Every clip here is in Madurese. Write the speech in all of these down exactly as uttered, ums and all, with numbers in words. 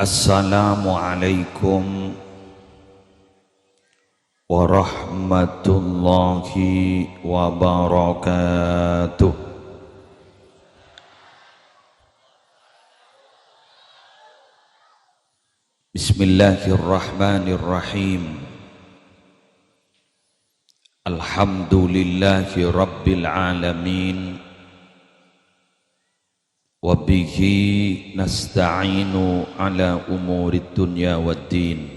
Assalamualaikum warahmatullahi wabarakatuh. Bismillahirrahmanirrahim. Alhamdulillahi rabbil alamin. Wa bihi nasta'inu ala umurid dunya waddin.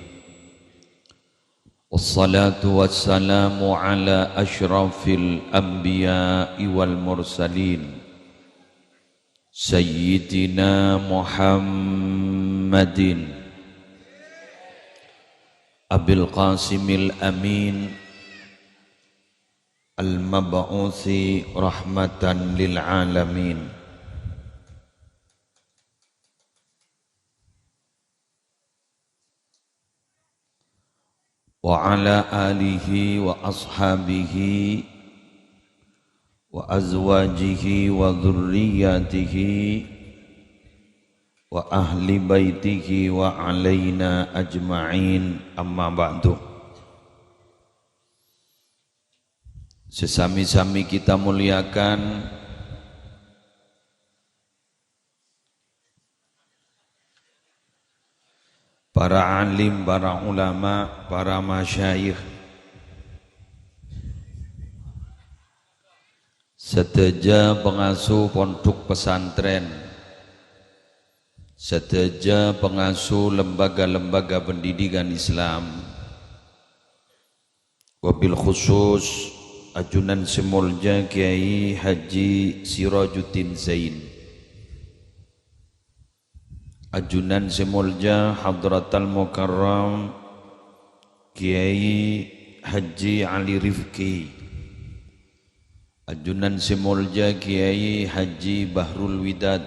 Wassalatu wassalamu ala asyrafil anbiya'i wal mursalin. Sayyidina Muhammadin Abil Qasimil Amin Al-mab'usi rahmatan lil alamin. Wa ala alihi wa ashabihi wa azwajihi wa dzurriyyatihi wa ahli baitihi wa alaina ajma'in, amma ba'du. Sè sami-sami kita muliakan, para alim, para ulama, para masyayikh, sadhâjâ pangasuh pondhuk pesantren, sadhâjâ pangasuh lembaga-lembaga pendidikan Islam, wabil khusus ajunan sè molja Kiai Haji Sirajuddin Zain, ajunan sè molja Hadratal Mukarram Kiai Haji Ali Rifki, ajunan sè molja Kiai Haji Bahrul Widad,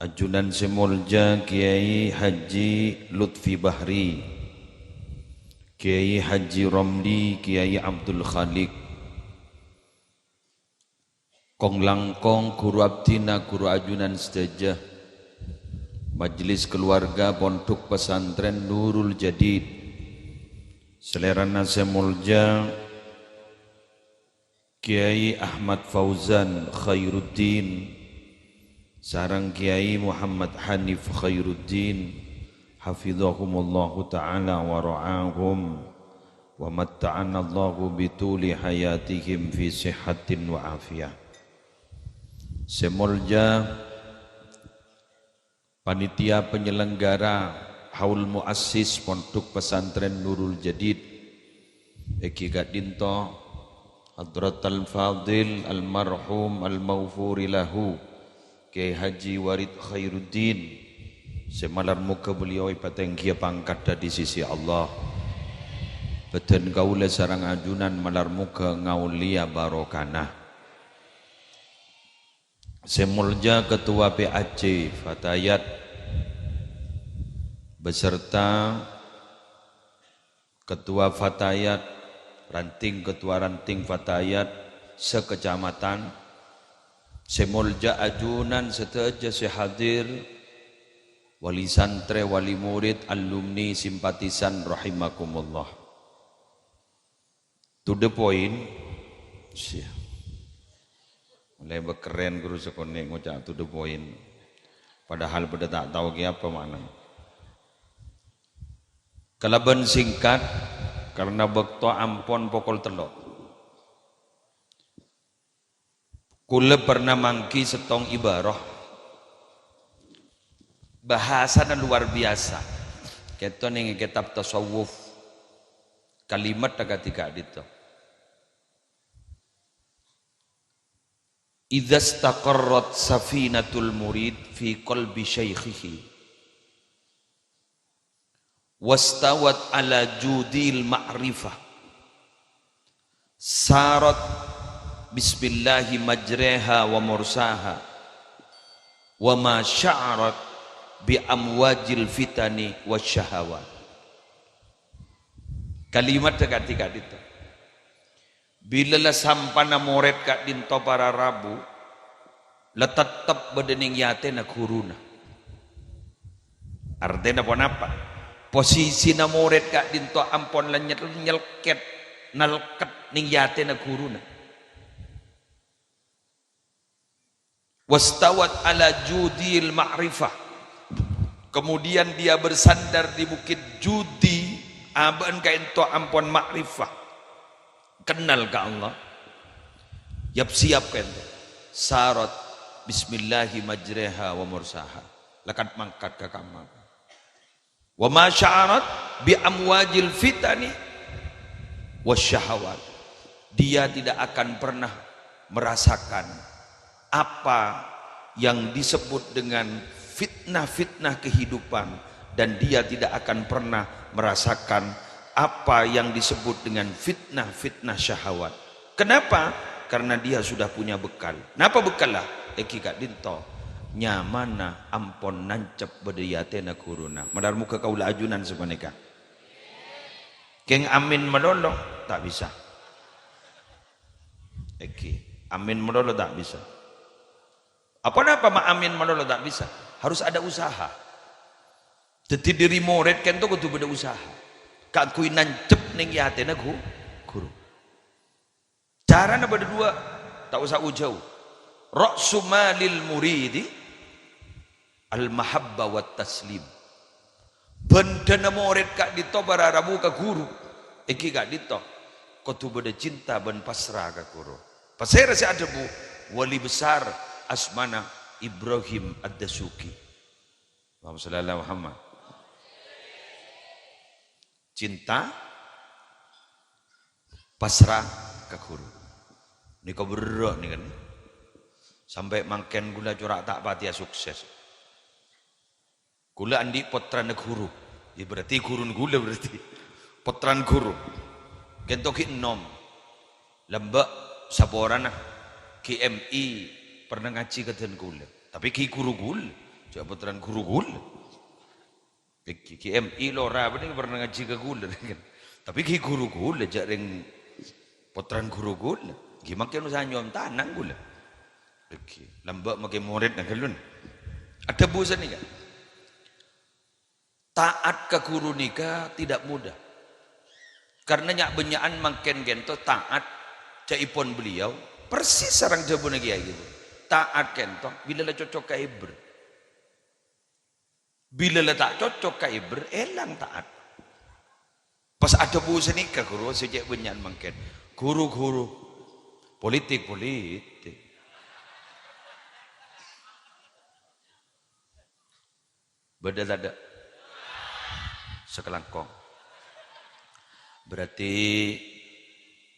ajunan sè molja Kiai Haji Lutfi Bahri, Kiai Haji Romli, Kiai Abdul Khaliq. Kong-langkong ghuru abdhina, ghuru ajunan sadhâjâ, majelis keluarga Pondhuk Pesantren Nurul Jadid, salèrana sè molja Kiai Ahmad Fauzan Khairuddin sareng Kiai Muhammad Hanif Khairuddin, hafizahumullahu ta'ala wa ra'ahum, wa matta'anallahu bituli hayatihim fi sihhatin wa afiyah. Sè molja panitia penyelenggara Haul Muassis Pondhuk Pesantren Nurul Jadid, èngghi ka'dinto Hadratal Fadil Almarhum Almaghfuri Lahu, Kiai Haji Warid Khairuddin, sè malar moghâ beliau èpatèngghiyâ pangkaddhâ di sisi Allah. Bâdân kaulâ sareng ajunan malar moghâ ngaollèya barokana. Sè molja Ketua P A C Fatayat beserta Ketua Fatayat, ranting, Ketua Ranting Fatayat sekecamatan, sè molja ajunan sadhâjâ sè hadir, wali santrè, wali murid, alumni, simpatisan, rahimakumullah. To the point. Sia. Mulai bekerrèn ghuru sakonè' ngoca' to the point. Padahal padâ ta' tao kèya apa ma'nana. Kalabân singkat, karena bâkto ampon pokol tello'. Kulâ pernah mangghi sèttong ibaroh. Bahasana luar biasa. Kèto nèng kètab tasawuf. Kalimat ka'dinto. "Idza istaqarrat safinatul murid fi qalbi syaikhihi, wastawat ala judil ma'rifah, sarat bismillahi majraha wa mursaha, wa ma sya'arat bi amwajil fitani wasyahawat." Kalimat ka'dinto. Bilâ la sampana morèd ka'dinto para rabu, la tettep bâdâ nèng atèna ghuruna. Artèna ponapa? Posisina morèd ka'dinto ampon la nyel-, nyelkèt, nalkèt neng yatèna ghuruna. "Wastawat ala judil ma'rifah." Kemudian dia bersandar di bukit judi, abâ'na ka'dinto ampon ma'rifah. Kennal ka Allah. Yap-siyap ka'dinto. Sarat bismillahi majreha wa mursaha. Lakad mangkat ka kamma. "Wa ma sya'arat bi amwajil fitani wasyahawat." Dia tidak akan pernah merasakan apa yang disebut dengan fitnah-fitnah kehidupan, dan dia tidak akan pernah merasakan apa yang disebut dengan fitnah-fitnah syahwat. Kenapa? Karena dia sudah punya bekal. Napa bekkalla? Èngghi ka'dinto, nyamana ampon nancep bâdâ è atèna ghuruna. Malar moghâ kaulâ ajunan sapanèka. Kèng amin malolo, ta' bisa. Èngghi, amin malolo ta' bisa. Apa napa ma' amin malolo ta' bisa? Harus ada usaha. Dhâddhi, dhâri morèd ka'dinto kodhu bâdâ usaha kaangghuy nancep neng è atèna ghu-, ghuru. Carana bâdâ duwâ', ta' osa jâu-jâu. Ra'su malil muridi al-mahabbah wat taslim. Bhândhâna morèd ka'dinto para rabu ka ghuru, èngghi ka'dinto kodhu bâdâ cinta bân pasra ka ghuru. Pasèra sè adhâbu? Wali besar asmana Ibrahim Ad-Dasuki. Allahumma shalli ala Muhammad. Cinta, pasra ka ghuru. Nèka berrâ' nèka. Sampè' mangkèn ghulâ cora' ta' patè asukses. Ghulâ andi' pottrana ghuru. Ya, berarti ghuruna ghulâ berarti. Pottrana ghuru. Ka'dinto ghi' ennom. Lambâ' saporana G M I pernah ngajhi ka dân ghulâ. Tapè ghi' ghuru ghulâ. Jhâ' pottrana ghuru ghulâ. Èngghi, G M I lora panèka pernah ngajhi ka ghulâ, kan. Tapè ghi' ghuru ghulâ, jhâ' rèng pottrana ghuru ghulâ. Èngghi, mangkèn osa nyom tanang ghulâ. Èngghi, lambâ' makè morèdna ghâllu. Adhâbu sanèka. Taat ka ghuru nèka tidak mudah. Karena nya'-bânnya'an mangkèn ka'dinto taat, ca'èpon beliau, persis sareng dhâbuna kèyaè ghuru. Taat ka'dinto, bilâ la cocok ka èbher. Bilâ la ta' cocok ka èbher, èlang taat. Pas adhâbu sanèka ghuru sè cè' bânnya'an mangkèn. Ghuru-ghuru. Politik, politik. Bâdâ tadâ'? Sakalangkong. Berarti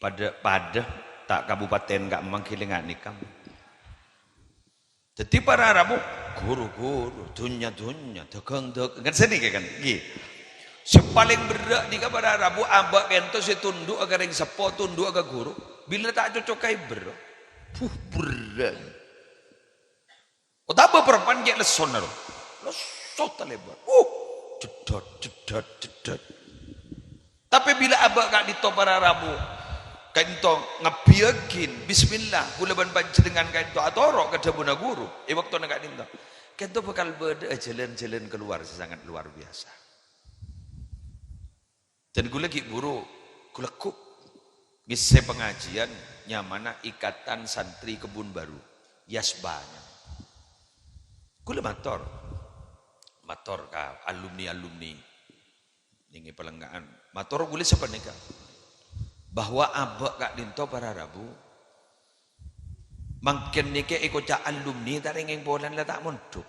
padâ, padâ ta' kabupatèn ka'emma ghâllingan nèka. Dhâddhi para rabu, ghuru-ghuru, dhunnya-dhunnya, dhâghâng-dhâghâng. Kan sanèka kan? Ngghi. Sè palèng berrâ' nèka para rabu abâ' ka'dinto sè tundhu'â ka rèng seppo, tundhu'â ka ghuru. Bilâ ta' cocok ka èbher. Puh, berrâ'. Otabâ parappa'na cè' lessona, ro. Lesso talèbât. Uh, jeddhât, jeddhât, jeddhât. Tapè bilâ abâ' ka'dinto para rabu, ka'dinto ngabbhiyâghin, "Bismillah, kaulâ bân panjhennengngan ka'dinto atoro' ka dhâbuna ghuru è bâktona ka'dinto." Ka'dinto bhâkal bâdâ'â jhâlân-jhâlân keluar sè sangat luar biasa. Dan kaulâ ghi' bhuru ghulegghu' ngèssè pangajiyân nyamana Ikatan Santri Kebun Baru, YASBA nyamana. Kaulâ mator, mator ka alumni-alumni Nèng è palèngnga'an. Mator kaulâ sapanèka, bahwa abâ' ka'dinto para rabu, mangkèn nèka èkoca' alumni, ta' rèngèng polana la ta' mondhuk.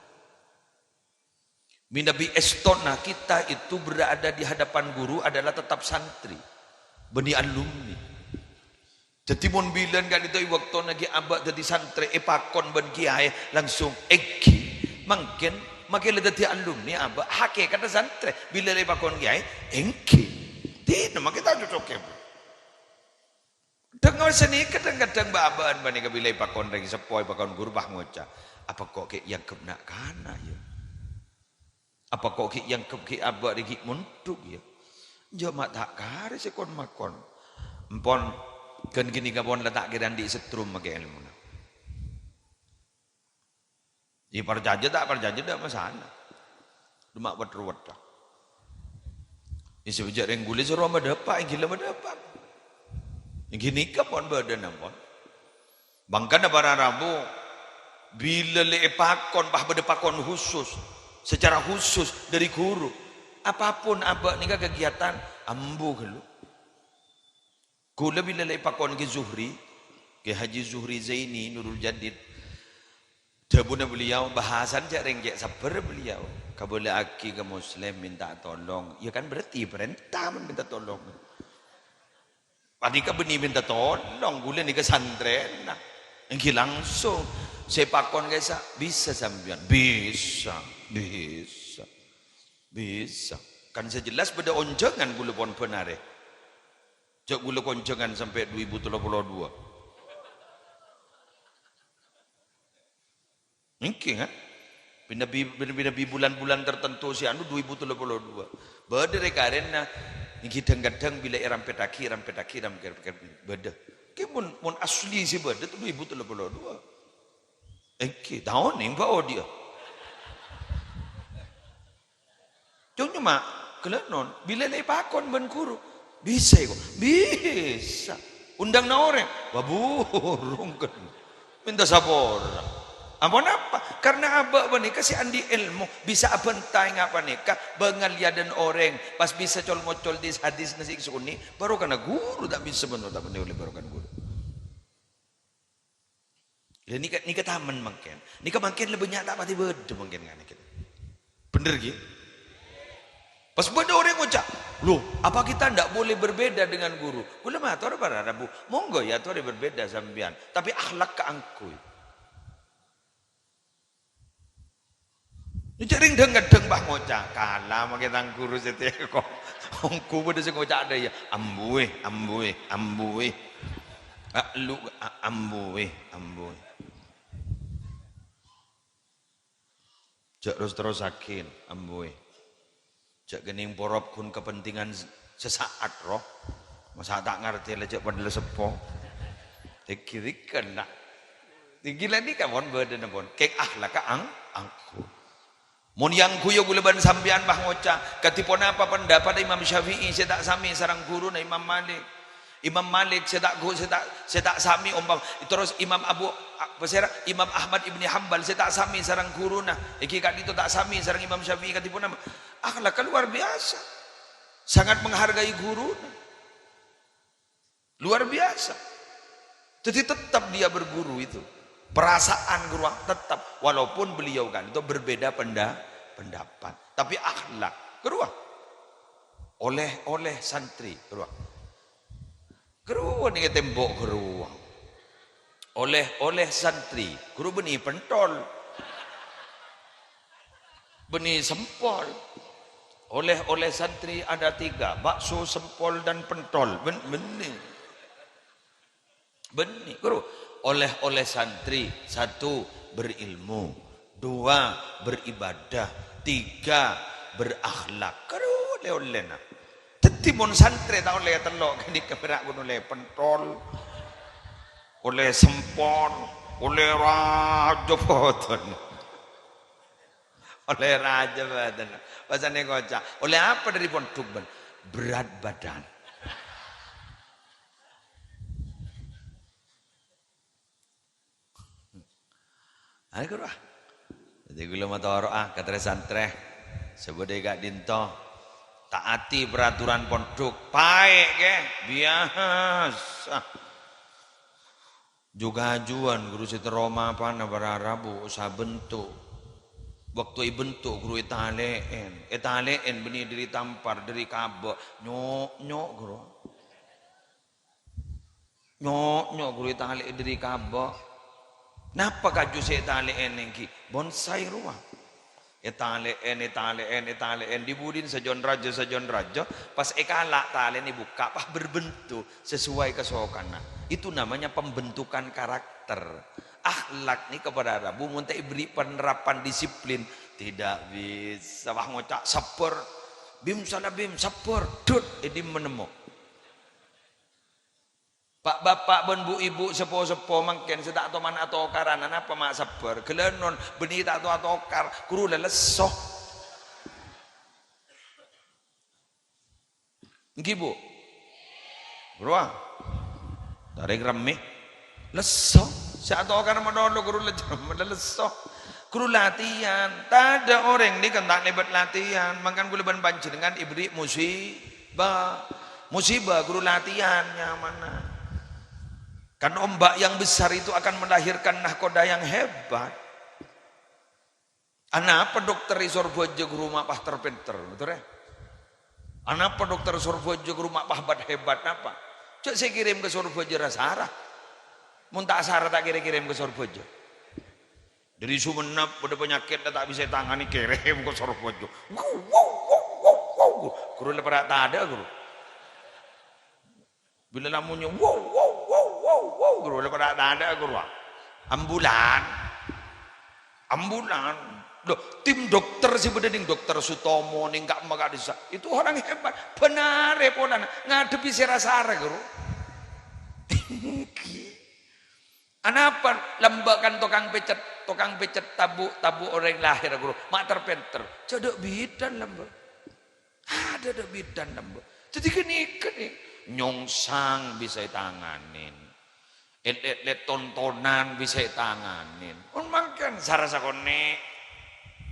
Mènabi èstona kita itu berada di hadapan guru adalah tetap santri, bânnè alumni. Dhâddhi, mon bilân ka'dinto è bâktona ghi' abâ' dhâddhi santrè èpakon bân kiyaè langsung èngghi. Mangkèn, makè la dhâddhi alumni abâ', hakèkatta santrè. Bilâ la èpakon kiyaè, èngghi. Dinah makè ta' cocok, Bu. Dhâng-, sanèka kadhâng-kadhâng bâ'-abâ'ân panèka bilâ èpakon rèng seppo, èpakon ghuru, pas ngoca', "Apa kok ghi' èangghep na'-kana', yâ?" Apa kok ghi' èangghep ghi' abâ' rè ghi' mondhuk, yâ? Jhâ' ma' ta' karè sè kon-makon. Empon, ghân ghânèka pon la ta' kèra andi' setrum makè èlmona. Yâ, parcajâ ta' parcajâ, ta' masalah. Dâmma' wet-ruwetta. Isi bâjâ rèng ghulâ soro madâpa', èngghi la madâpa'. Èngghi nèka pon bâdâna pon. Mangkana para rabu, bilâ lè èpakon, pas bâdâ pakon khusus, secara khusus dâri ghuru. Apapun abâ' nèka kegiatan, ambu ghâllu. Ghulâ bilâ lè èpakon Kè Zuhri, Kè Haji Zuhri Zaini Nurul Jadid, dhâbuna beliau, bahasan jâ' rèng cè' sabbhâr beliau. Kabâlâ'aghi ka Muslim minta tolong. Ya kan berarti perintah mon minta tolong. Panèka bânnè minta tolong, ghulâ nèka santrèna. Èngghi langsung. Sè pakon ka'issa', "Bisa sampèyan?" "Bisa, bisa, bisa." Kan sè jelas bâdâ onjhângan ghulâ pon bân arè. Jâ' ghulâ konjhângan sampè' dua ribu tello polo dua. Èngghi, kan? Bi-, nabi, bi-, bi-, nabi bulan-bulan tertentu sè anu dua ribu tello polo dua. Bâdâ rè-karèna, èngghi dhâng-kadhâng bilâ èrampèttaghi, èrampèttaghi, èrampèttaghi, bâdâ. Kè mon, mon asli sè bâdâ tu dua ribu tello polo dua. Èngghi, taon nèng bâ' odi'â. Cong coma, ghellâ' non, bilâ lè èpakon bân ghuru. Bisa, kok. Bisa. Ondhângnga orèng. Wah, burung kan. Minta sapora. Ampon apa? Karena abâ' panèka sè andi' èlmo, bisa abânta ènga' panèka, bângal è adâ'na orèng, pas bisa col-ngocol di hadis nasi suni, barokana ghuru ta' bisa bân ta' bânnè ollè barokana ghuru. Lah, nèka, nèka tamen mangkèn. Nèka mangkèn la bânnya' ta' patè bâdâ mangkèn nganèkèn. Bhender, ghi? Pas bâdâ orèng ngoca', "Loh, apa kita ndak boleh berbeda dengan guru?" Ghulâ mator para rabu, "Monggo ya, atorè berbeda sampèyan, tapi akhlak kaangghuy." Cè' rèng dhâng-kadhâng pas ngoca', "Kala mangkè tang ghuru sè tèko." Ongghu bâdâ sè ngoca' dâ' iyâ, "Ambuè, ambuè, ambuè." A, lu, a, "Ambuè, ambuè." Jhâ' ros-terrossaghi, ambuè. Jhâ' kènèng porop ghun kepentingan s-, sesaat, roh. Masa' ta' ngartè la jhâ' padâ la seppo. Ègirikan, na'. Èngghi la nèka pon bâdâna pon. Kèng akhlakka ang-, angghuy. Mon yang guyu ghulâ bân sampèyan, bâh, ngoca', kadhi ponapa pendapat Imam Syafi'i sè ta' samè sareng ghuruna Imam Malik? Imam Malik sè ta' ghu-, sè ta', sè ta' samè ompama, terros Imam Abu, a-, pasèra? Imam Ahmad Ibni Hambal sè ta' samè sareng ghuruna. Èngghi ka'dinto ta' samè sareng Imam Syafi'i kadhi ponapa? Akhlakka luar biasa. Sangat menghargai ghuruna. Luar biasa. Jadi tetap dia berguru itu. Perasaan ghâruwa tetap. Walaupun beliau kan itu berbeda penda-, pendapat. Tapi akhlak. Ghâruwa. Oleh-oleh santri. Ghâruwa. Ghâruwa nèng è tembok ghâruwa. Oleh-oleh santri. Ghuru bânnè pentol. Bânnè sempol. Oleh-oleh santri ada tiga, bakso, sempol, dan pentol. Bân-, bânnè. Bânnè, ghuru. Oleh-oleh santri, satu, berilmu. Dua, beribadah. Tiga, berakhlak. Ghuru lè-ollèna. Dhâddhi mon santrè ta' ollè tello', ghânèka pèra' ghun ollè pentol, ollè sempol, ollè rajâ bhâdhân. Ollè rajâ bhâdhân. Pas sanè ngoca', "Ollè apa dâri pondhuk, bân?" "Berat badan." Ayo, ghuru, ah. Dhâddhi ghulâ matoro'a ka trè-santrè sè bâdâ è ka'dinto. Ta'ati peraturan pondhuk. Paè', kè. Biyasa. Ju-kajuwân ghuru sè terro mapana para rabu sabento. Bâkto èbento ghuru ètalè'èn. Ètalè'èn bânnè dâri tampar, dâri kabâ'. Nyo'-nyo' ghuru. Nyo'-nyo' ghuru ètalè'è dâri kabâ'. Napa kaju sè ètalè'èn èngghi? Bonsai rowa. Ètalè'èn, ètalè'èn, ètalè'èn. Dhi-budhina sajân rajâ, sajân rajâ. Pas èkala' talèna èbukka', pas berbentuk sesuai kasokanna. Itu namanya pembentukan karakter. Akhlak nèka para rabu mon ta' èberri' penerapan disiplin, tidak bisa. Wah, ngoca' sabbhâr. "Bim, sala, Bim, sabbhâr." Dut, è dimma nemmo. Pa'-bapa' bân bu'-ibu' seppo-seppo mangkèn sè ta' toman atokaran, anapa ma' sabbhâr? Ghellâ' non, bânnè ta' to atokar, ghuru la lesso. Ènggi, Bu? Buru, ah. Tarèng remmè. Lesso. Sè atokar malolo, Guru, lejjhâ-, lesso. Guru, latihan. Tadâ' orèng nèka ta' lèbât latihan. Mangkana kaulâ bân panjhennengngan èberri' musibah. Musibah, Guru, latihan nyamana. Kan ombak yang besar itu akan melahirkan nahkoda yang hebat. Anapa dokter è Sorbhâjâ, Guru, ma' pas ter-pènter, dokter, ya? Anapa dokter Sorbhâjâ, Guru, ma' pas hebat-hebat, napa? Jhâ' sè kèrèm ka Sorbhâjâ ra-sara. Mon ta' sara, ta' kèrè-kèrèm ka Sorbhâjâ. Dâri Sumenep, bâdâ panyakèt ta' bisa ètanganè, kèrèm ka Sorbhâjâ. Wow, wow, wow, wow, wow. Guru, la para' tadâ', Guru. Bilâ la monyè, "Wow, wow, wow, wow, wow," ghâruwa la para' tadâ' ghâruwa. Ambulan. Ambulan. Loh, tim dokter sè bâdâ nèng Dokter Sutomo, nèng ka'emma ka'dissa'. Itu orang hebat. Bhânarè polana ngadhebbhi sè ra-sara, ghâruwa. Anapa lambâ' kan tokang pècèt, tokang pècèt tabu', tabu' orèng lahèr, ghâruwa. Ma' ter-pènter. Jhâ' dâ' bidhân lambâ'. Adâ' dâ' bidhân lambâ'. Dhâddhi ghânèka, nyongsang bisa ètanganè. Èt-èt-èt tontonan bisa ètanganè. Mon mangkèn sara sakonè'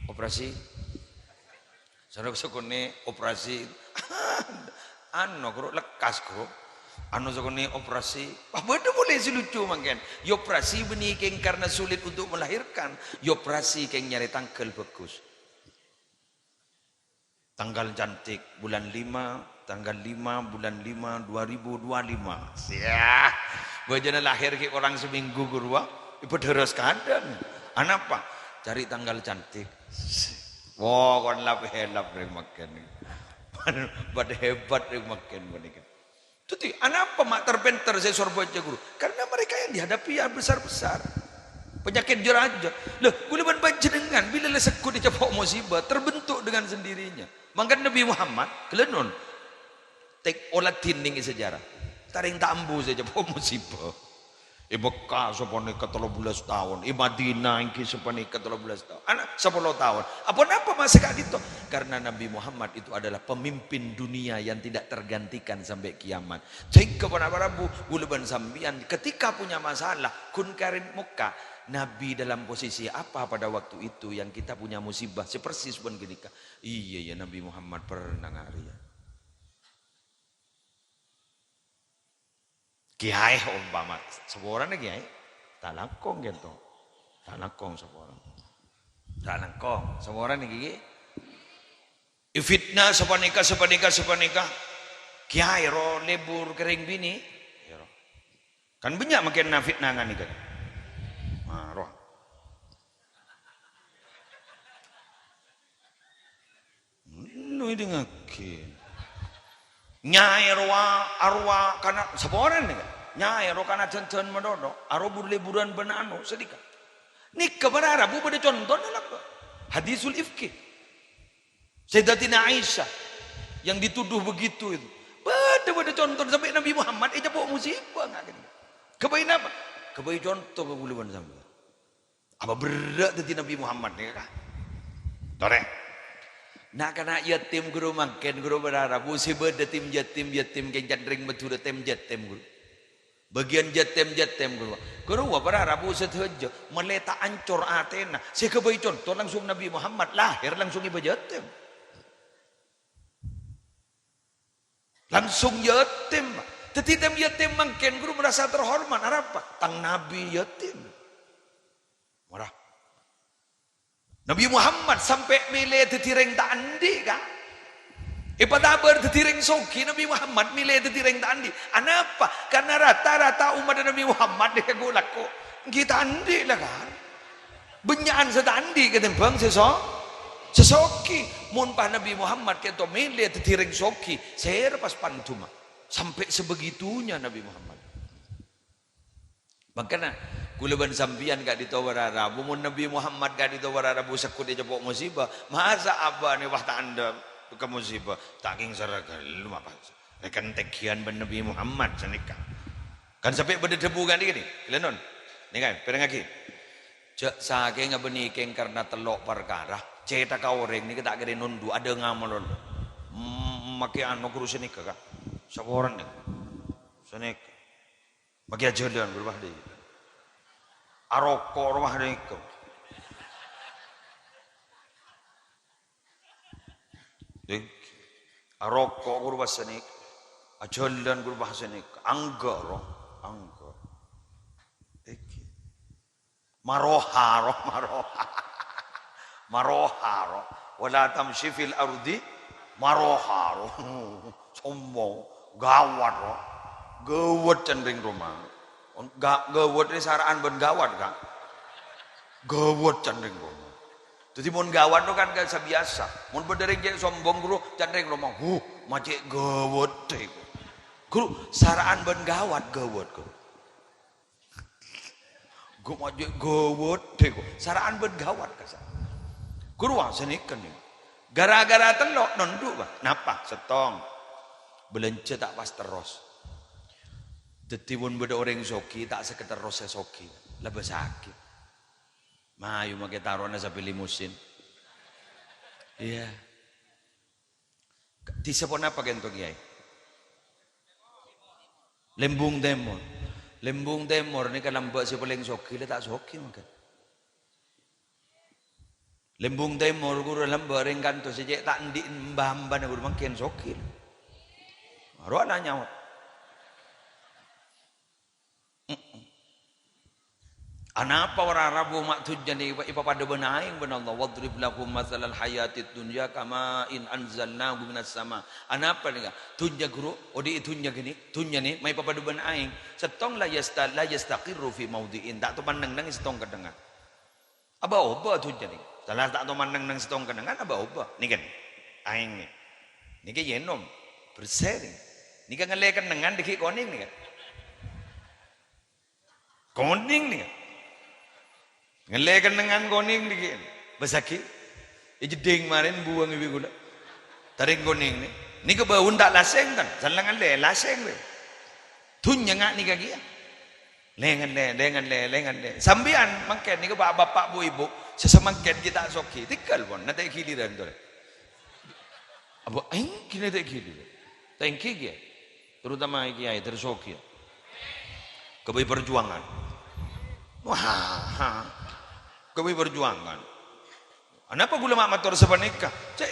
operasi. Sara sakonè' operasi. Ano, ghâruwa, lekkas, ghâruwa. Ano sakonè' operasi. Wah, bâdâ polè sè lucu mangkèn. Èoperasi bânnè kèng karena sulit untuk melahirkan. Èoperasi kèng nyarè tangghâl bhâghus. Tanggal cantik, bulan lima, tanggal lima, bulan lima, dua ribu dua lima. Siah, bhâjâna lahèr ghi' korang samènggu, ghâruwa. Èpadhârâs kadhâng. Anapa? Cari tanggal cantik. Wo, kon lap-hèlap rèng mangkèn. Bâdâ hebat rèng mangkèn panèka. Dhâddhi, anapa ma' ter-pènter sè Sorbhâjâ, ghâruwa? Karena mereka yang dihadapi yang besar-besar. Panyakèt jâ-rajâ. Lah, kaulâ bân panjhennengngan, bilâ la segghut ècapo' musibah, terbentuk dengan sendirinya. Mangkana Nabi Muhammad, ghellâ' non. Tèk ola dhinèng è sejarah. Tarèng ta' ambu sè ècapo' musibah. È Mekkah sapanèka tello bellâs taon, è Madinah ènggi sapanèka tello bellâs taon. Ana' sapolo taon. Aponapa ma' sè ka'dinto? Karena Nabi Muhammad itu adalah pemimpin dunia yang tidak tergantikan sampai kiamat. Sehingga para rabu, kaulâ bân sampèyan ketika punya masalah, ghun karèn mokka, Nabi dalam posisi apa pada waktu itu yang kita punya musibah sè persis bân ghânèka? Iyâ, ya, Nabi Muhammad pernah nga' rèya. Kèyaè ompama, saporana kèyaè, ta' langkong ghânto. Ta' langkong saporana. Ta' langkong, saporana ghi. Èfitna sapanèka, sapanèka, sapanèka. Kèyaè ro lebur kèrèng binè'. Iyâ, ro. Kan bânnya' mangkèn nafitnangan nèka. Nah, ro. Anu èdingngaghi. Nyaè rowa, arowa kana saporana nèka. Nyaè ro kana jhân-jhân manono, aro bur-leburan bân anu, sanèka. Nèka para rabu bâdâ contona lambâ'. Hadisul ifki. Sayyidatina Aisyah yang dituduh begitu itu. Bâdâ, bâdâ contona sampè' Nabi Muhammad ècapo' musibah nga' ghânèka. Ghâbây napa? Ghâbây conto ka kaulâ bân sampèyan. Apa berrâ' dhâddhi Nabi Muhammad nèka, Ka'? Torè. Na'-kana' yatim ghâruwa mangkèn ghâruwa para rabu sè bâdâ tim yatim-yatim kèng can rèng Madhurâ tim yatim ghâruwa. Bâgiyân yatim-yatim ghâruwa. Ghâruwa para rabu sadhâjâ mèlè ta' ancor atèna. Sè ghâbây conto langsung Nabi Muhammad lahèr langsung èbâ yatim. Langsung yatim. Dhâddhi tim yatim mangkèn ghâruwa merasa terhormat. Arapa? Tang nabi yatim. Mara. Nabi Muhammad sampè' mèlè dhâddhi rèng ta' andi', Ka'. Èpatabâr dhâddhi rèng soghi, Nabi Muhammad mèlè dhâddhi rèng ta' andi'. Anapa? Karena rata-rata ommaddhâ Nabi Muhammad èghu lako. Ghi' ta' andi' la, Ka'. Bânnya'an sè ta' andi' katèmbhâng sè so-, sè soghi. Mon pas Nabi Muhammad kènto mèlè dhâddhi rèng soghi, sèra pas pandhuma. Sampè' sebegitunya Nabi Muhammad. Mangkana, kaulâ bân sampèyan ka'dinto para rabu, mon Nabi Muhammad ka'dinto para rabu segghut ècapo' musibah, masa abâ'na pas ta' andi' ka musibah, ta' kèng sara ghâllu apa? Rèken tènggiyân bân Nabi Muhammad sanèka. Kan sampè' bâdâ dhâbu ka'dinto, ghellâ' non. Nèka, pèrèngngaghi. Jhâ' sakènga bânnè kèng karna tello' parkara, cèthagghâ orèng nèka ta' kèra nondhu', adhângnga malolo. Mm, makè anu ghâruwa sanèka, Ka'. Saporana nèka. Sanèka. Maghi ajhâlân ghuru pas dhika. Aroko' rowa dhika. Dhika. Aroko' ghuru pas sanèka. Ajhâlân ghuru pas sanèka. Angghâ, ro. Angghâ. Dhika. Maroha, ro, maroha. Maroha, ro. "Wala tamshi fil ardi maroha, ro." Sombong, ghâwât, ro. Ghâwât can rèng roma. Ga-, ghâwât nè sara'an bân ghâwât, Ka'. Ghâwât can rèng roma. Dhâddhi mon ghâwât to kan ka-, sabiyasa. Mon bâdâ rèng cè' sombong, ghuru, can rèng roma, "Huh, ma' cè' ghâwât, dhika." Ghuru, sara'an bân ghâwât, ghâwât, ghuru. Ghâ-, ma' cè' ghâwât, dhika. Sara'an bân ghâwât, kasa'. Ghuru, wah, sanèka, nè. Ghârâ-ghârâ tello', nondhu', bâ. Napa? Sèttong. Bâlânjhâ ta' pas terros. Dhâddhi, mon bâdâ orèng soghi, ta' sakèter rossa soghi. Labâsaghi. Mayu makè taro'na sabbhi limusin. Iyâ. Dhisa ponapa kènto, Kèyaè? Lembung Tèmor. Lembung Tèmor nèka lambâ' sè palèng soghi, la ta' soghi mangkèn. Lembung Tèmor ghuru lambâ' rèng kanto sè cè' ta' andi' mbah-embana ghuru mangkèn soghi. Rowa la nyaot. Anapa ora rabu ma' dhunnya nè èpa-, èpapadâ bân aèng bân Allah? "Wadrib lahum matsalal hayatid dunya kama'in anzalnahu minas sama." Anapa nèka? Dhunnya ghuru, odi' dhunnya ghânèka, dhunnya nè ma' èpapadâ bân aèng. Sèttong la yasta-, la yastaqirru fi maudhi'in, ta' toman neng-neng sèttong kennengngan. Abâ-obâ dhunnya nè. Sala ta' toman neng-neng sèttong kennengngan, abâ-obâ. Nèka nè. Aèng nè. Nèka ènom. Bersè nè. Nèka ngallè kennengngan dhâggi' konèng nèka. Konèng nèka. Ngallè kennengngan konèng dhâggi'. Bâsaghi. È jeddhing marèn buwâng è bi' ghulâ. Tarèng konèng nè. Nèka bâuna ta' lasèng, tan. Sala ngallè, lasèng, wè. Dhunnya nga' nèka kèya. Lèngan lè, lèngan lè, lèngan lè. Sampèyan mangkèn nèka, Pak, Bapak, Bu, Ibu, sè samangkèn ghi' ta' soghi, tèngghâl pon, nantè' ghiliran, torè. Apa èngghi nantè' ghiliran? Ta' èngghi ghi, terutama kèyaè, terros soghi. Ghâbây perjuangan. Wah, ghâbây perjuangan. Anapa ghulâ ma' mator sapanèka? Cè',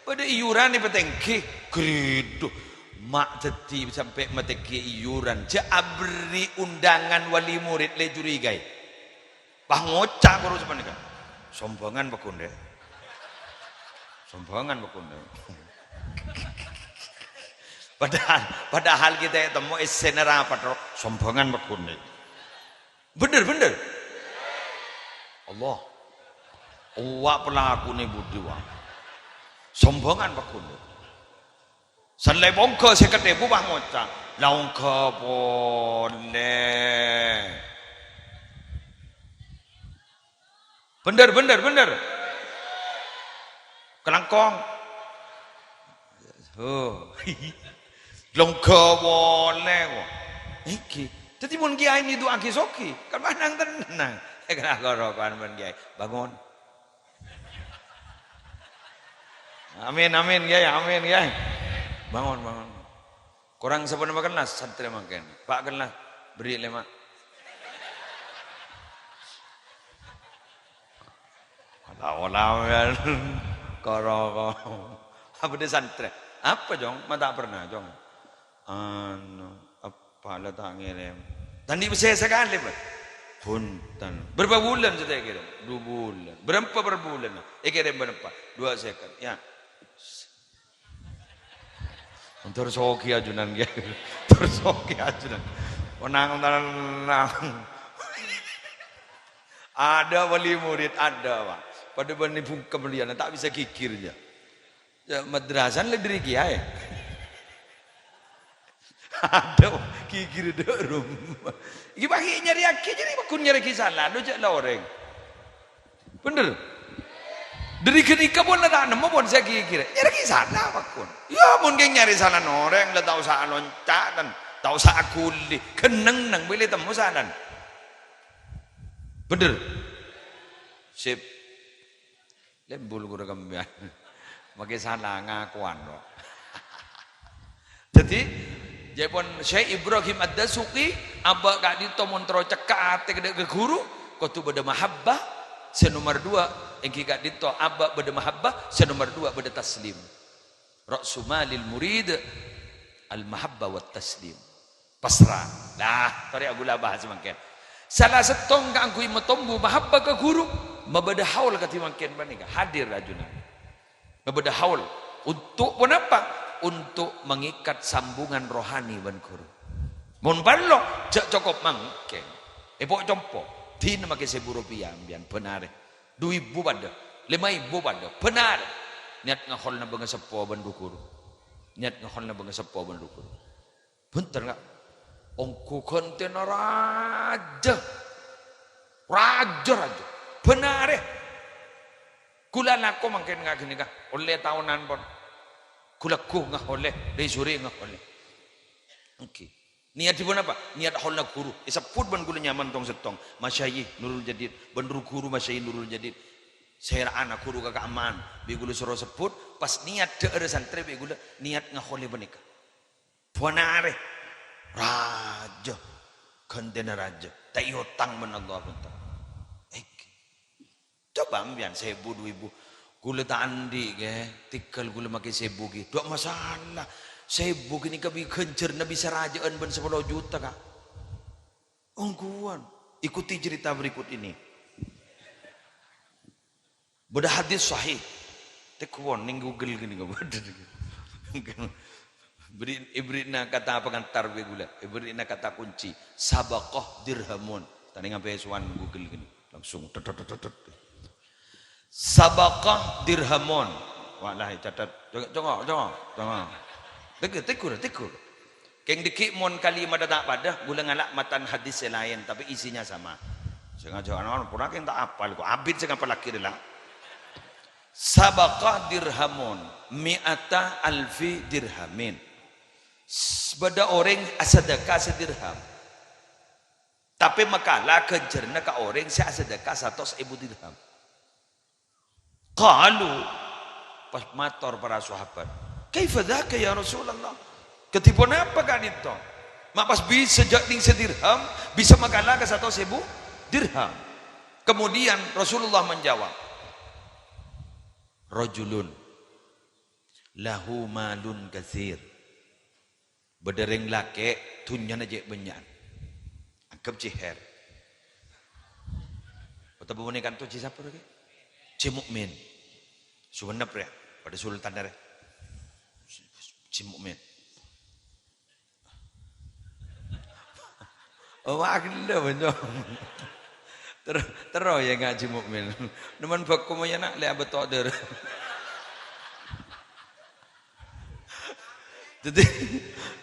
bâdâ iyuran èpatèngghi. Ghâridhu. Ma' dhâddhi sampè' matèngghi iyuran. Jhâ' aberri' undangan wali murid, lè curigaè. Pas ngoca' ghuru sapanèka. Sombhângan pagghun, Dè'. Sombhângan pagghun, Dè'. Padahal, padahal kita temmo essèna rapat, ro. Sombhângan pagghun, Dè'. Bhender, bhender. Allah. Wa' pelaku nè budi, wa'. Sombhângan pagghun. Sallè pongghâ sèket èbu, pas ngoca', "La ongghâ polè." Bhender, bhender, bhender. Kalangkong. Oh. Longga polè, kok. Èngghi. Dhâddhi, mon kèyaè nèdu'aghi soghi, kan manang tennang. Èkara koroko'an bân kèyaè. Bangun. Amin, amin, kèyaè. Amin, kèyaè. Bangun, bangun. Korang saponapa kellas, santrè mangkèn. Pa' kellas, bherri' lèma'. Ola-ola, ya. Koro, koro. Apa dâ' santrè? Apa, Cong? Ma' ta' pernah, Cong. Anu, apa la ta' ngèrèm? Tandhi pèssè sakalè, Pak. Bhunten. Berapa bulan sè ta' èkèrèm? Dua bulan. Berapa per bulan? Èkèrèm berapa? Dua sèket. Ya. Terros soghi ajunan, Kèyaè. Terros soghi ajunan. Onang, onang. Ada wali murid, ada, Pak. Padâ bân Ibu Kamliana, ta' bisa ghighir, ya. Ya, madrasah la dâri kèyaè. Ada, Pak. Ghighir dâ' roma. Iki paghi' nyarèyaghi, jârèya pagghun nyarèyaghi sala, lo jhâ' la orèng. Bhender? Dâri ghânèka pon la ta' nemmo pon sè ghighir. Nyarè ghi' sala, pagghun. Ya, mon ghi' nyarè salana orèng, la ta' osa alonca', tan. Ta' osa aghuli. Ghenneng neng bilâ temmo salana. Bhender? Sip. Lembul ghuru kembiyan. Makè sala ngakowan, kok. Dhâddhi, Dhâbuna Syekh Ibrahim Ad-Dasuki, abâ' ka'dinto mon terro cekka' atè ka dâ' ka ghuru, kodhu bâdâ mahabbah. Sè nomer duwâ', èngghi ka'dinto abâ' bâdâ mahabbah, sè nomer duwâ' bâdâ taslim. Ra'su malil murid al-mahabbah wat taslim. Pasra. Lah, torè ghulâ bahas mangkèn. Sala sèttong kaangghuy matombu mahabbah ka ghuru, mabâdâ haul kadhi mangkèn panèka. Hadir ajunan. Mabâdâ haul. Untuk ponapa? Untuk mengikat sambungan rohani bân ghuru. Mon parlo, jhâ' cokop mangkèn. Èpo'-compo'. Dina makè sèbu rupiah sampèyan, bân arè. Du èbu padâ. Lèma èbu padâ. Bân arè. Niyat ngaholna bângaseppo bân ru-ghuru. Niyat ngaholna bângaseppo bân ru-ghuru. Bhunten, Ka'. Ongghu ghântèna rajâ. Rajâ, rajâ. Bân arè. Ghulâ lako mangkèn nga' ghânèka. Ollè taonan pon. Ghulâ ghu ngaholè, rè-sorè ngaholè. Èngghi. Niyat dhâbuna apa? Niyat haulna ghuru. Èsebbhut bân ghulâ nyamana tong-sèttong. Masyayikh Nurul Jadid. Bân ru-ghuru Masyayikh Nurul Jadid. Sèra'an ghuru ka Ka'man. Bi' ghulâ soro sebbhut. Pas niyat dhâ'ârâ santrè bi' ghulâ. Niyat ngaholè panèka. Bân arè. Rajâ. Ghântèna rajâ. Ta' èotang bân Allah, bhunten. Èngghi. Coba sampèyan sèbu, du èbu. Ghulâ ta' andi', ghi. Tèngghâl ghulâ makè sèbu, ghi. Dhu masalah. Sèbu ghânèka bi' ghânjhârânna bisa rajâ'ân bân sapolo juta, Ka'. Ongghuwân. Ikuti cerita berikut ini. Bâdâ hadis sahih. Tèkowon neng Google ghânèka. Bâdâ. Beri, èbherri'na kata pengantar bi' ghulâ. Èbherri'na kata kunci. Sabaqah dirhamun. Tanèng apa èsowan Google ghânèka. Langsung tet, tet, tet, tet, tet. Sabaqah dirhamun. Wah, la, catet. Congok, congok, congok, congok. Tegghur, tegghur, tegghur. Kèng dhâggi' mon kalimatta ta' padâ, ghulâ ngala' matan hadis sè laèn, tapè isinya sama. Sèngajâ ana-ana pora kèng ta' apal, kok abit sè ngapallaghi rèla. Sabaqah dirhamun mi'ata alfi dirhamin. S-, bâdâ orèng asadâka sadirham. Tapè makala ghânjhârânna ka orèng sè asadâka satos èbu dirham. Qalu, pas mator para sahabat, "Kaifa dzaka ya Rasulullah? Kadhi ponapa ka'dinto? Ma' pas bisa jhâ' nèng sadirham, bisa makala ka satos èbu dirham?" Kemudian Rasulullah menjawab, "Rajulun lahu malun katsir." Bâdâ rèng lakè' dhunnyana cè' bânnya'an. Anggep cè' her. Otabâ bânnè kanto cè' sapa rè? Cè' mukmin. Sumenep rè. Padâ sultan rè. Cè' mukmin. Oh, wah, ghellâ', bânnyok. Ter-, terro ya ngajhi mukmin. Nemen bhâko moyana lè abâto' dârâ. Dhâddhi,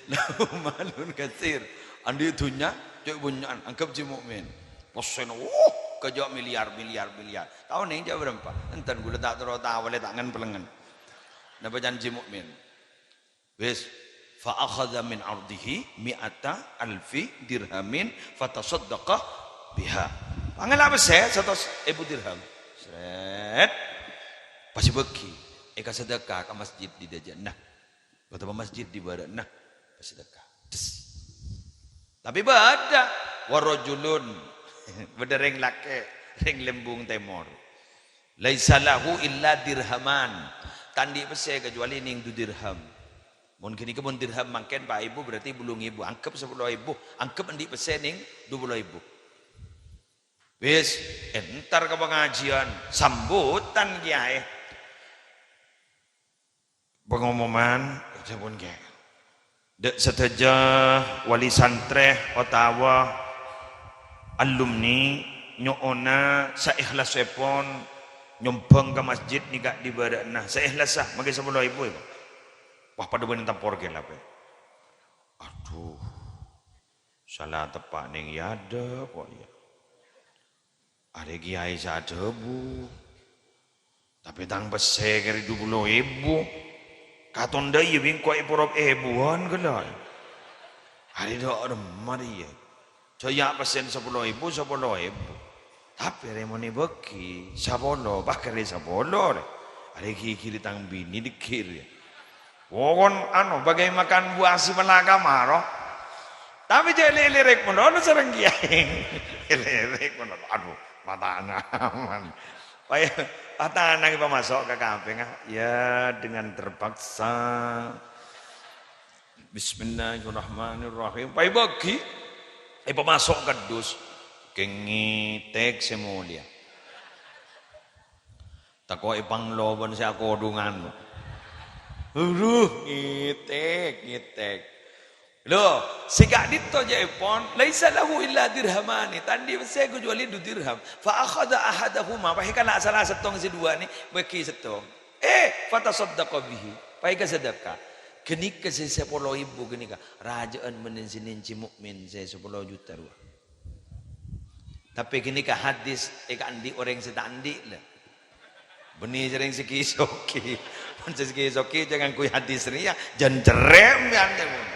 lahu malun katsir. Andi' dhunnya, cè' bânnya'an, anggep jhi mukmin. Pèssèna, wuh, kajâ' miliar, miliar, miliar. Tao nèng jâ' bârâmpa? Enten ghulâ ta' terro tao, lè ta' ngen-pelengngen. Napa can jhi mukmin? Wis, fa akhadha min ardihi mi'ata alfi dirhamin fa tasaddaqa biha. Pangala pèssè satos èbu dirham. Sret. Pas èbâghi, èkasadâka ka masjid è dhâjâna. Otabâ masjid è bârâ'na, pas èdhâkka'. Des. Tapè bâdâ, wa rajulun, bâdâ rèng lakè', rèng Lembung Tèmor. Laisa lahu illa dirhaman. Ta' andi' pèssè kajhâbhâna nèng du dirham. Mon ghânèka mon dirham mangkèn pa' èbu, berarti bâllung èbu. Anggep sapolo èbu. Anggep andi' pèssè nèng du polo èbu. Wis, entar ka pangajiân, sambutan kèyaè. Pangomoman, sampun, Kè. Dâ' sadhâjâ wali santrè otabâ alumni nyo'ona saèhlasèpon nyombhâng ka masjid nèka è bârâ'na. Saèhlassa, mangkè sapolo èbu, yâ, Pak. Wah, padâ bânnè tempor kèla, Pak. Adhu. Sala teppa' nèng è adâ', kok, yâ. Arè kèyaè sè adhâbu, "Tapè tang pèssè kèrè du polo èbu. Katon dâ' iyâ bi' engko' èporo' èbuwân ghellâ'." Arè dâ' remma rèya. Jâ' yâ pèssèna sapolo èbu, sapolo èbu. Tapè rè mon èbâghi sapolo, pas kèrè sapolo rè. Arè ghighiri tang binè dâgghi' rèya. Pokon, anu, bagai makan buah si malakama, roh. Tapè jhâ' lè-, lèrèk mon, ono sareng kiyaè. Lèrèk mon, aduh, mata nyaman. Paya, mata nang pamaso' ka kapèng, ah. Ya, dengan terpaksa. Bismillahirrahmanirrahim. Paya bâgi. Eh, pamaso' ka dus. Kèng ngètèk sè molja. Tako' èpanglo bân sè akodhungan. Aduh, ngètèk, ngètèk. Lho, sè ka'dinto jâèpon, "Laisa lahu illa dirhamani," ta' andi' pèssè kecuali du dirham. "Fa akhadha ahadahuma," pa'èkala' sala sèttong sè duwâ' nè, bâgi sèttong. Eh, "Fa tasaddaqa bihi," pa'èka sadhâka. Ghânèka sè sapolo èbu ghânèka, rajâ'ân bân sè nèng-nèng mu'min sè sapolo juta rowa. Tapè ghânèka hadis èkaandi' orèng sè ta' andi', la. Bânnè sareng sè ghi-soghi. Mon sè ghi-soghi jhâ' ngangghuy hadis rèya, jhân cerrè' sampèyan, jhân.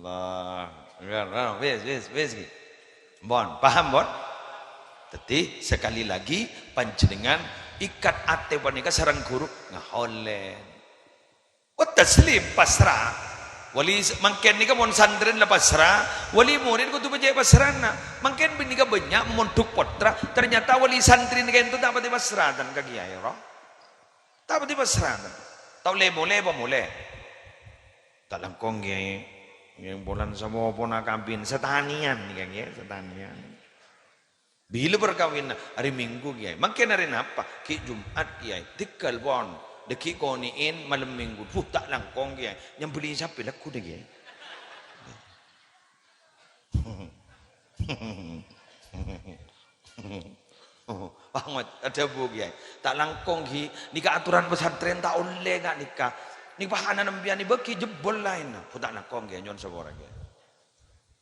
Allah. Wis, wis, wis, ghi. Bon, paham, bon? Dhâddhi, sekali lagi, panjhennengan ikat atè panèka sareng ghuru ngaholèn. Wa taslim, pasra. Wali s-, mangkèn nèka mon santrèna la pasra, wali murid kodhu pajhât pasrana. Mangkèn bânnè nèka bânnya' mondhuk pottra, ternyata wali santrè nèka ènto ta' patè pasra tan ka kiyaè, roh. Ta' patè pasra tan. Ta' ollè molè apa molè? Ta' langkong, Kiyaè. Yang bulan sapopona kabin, satanèyan nèka, Kiyaè, satanèyan. Bilâ parkawinna? Arè Minggu, Kiyaè. Mangkèn arè napa? Ghi' Jum'at, Kiyaè. Tèngghâl pon. Dâgghi' konè'è malem Minggu. Buh, ta' langkong, Kiyaè. Nyambelli sapè lagghu, dâ, Kiyaè? Wah, ngot-, adhâbu, Kiyaè. Ta' langkong, ghi. Nèka atoran pesantren ta' ollè, ka'nèka. Nèka pahanna sampèyan nè bâgi jebol laènna. Buh, ta' langkong, Kiyaè. Nyo'on sapora, Kiyaè.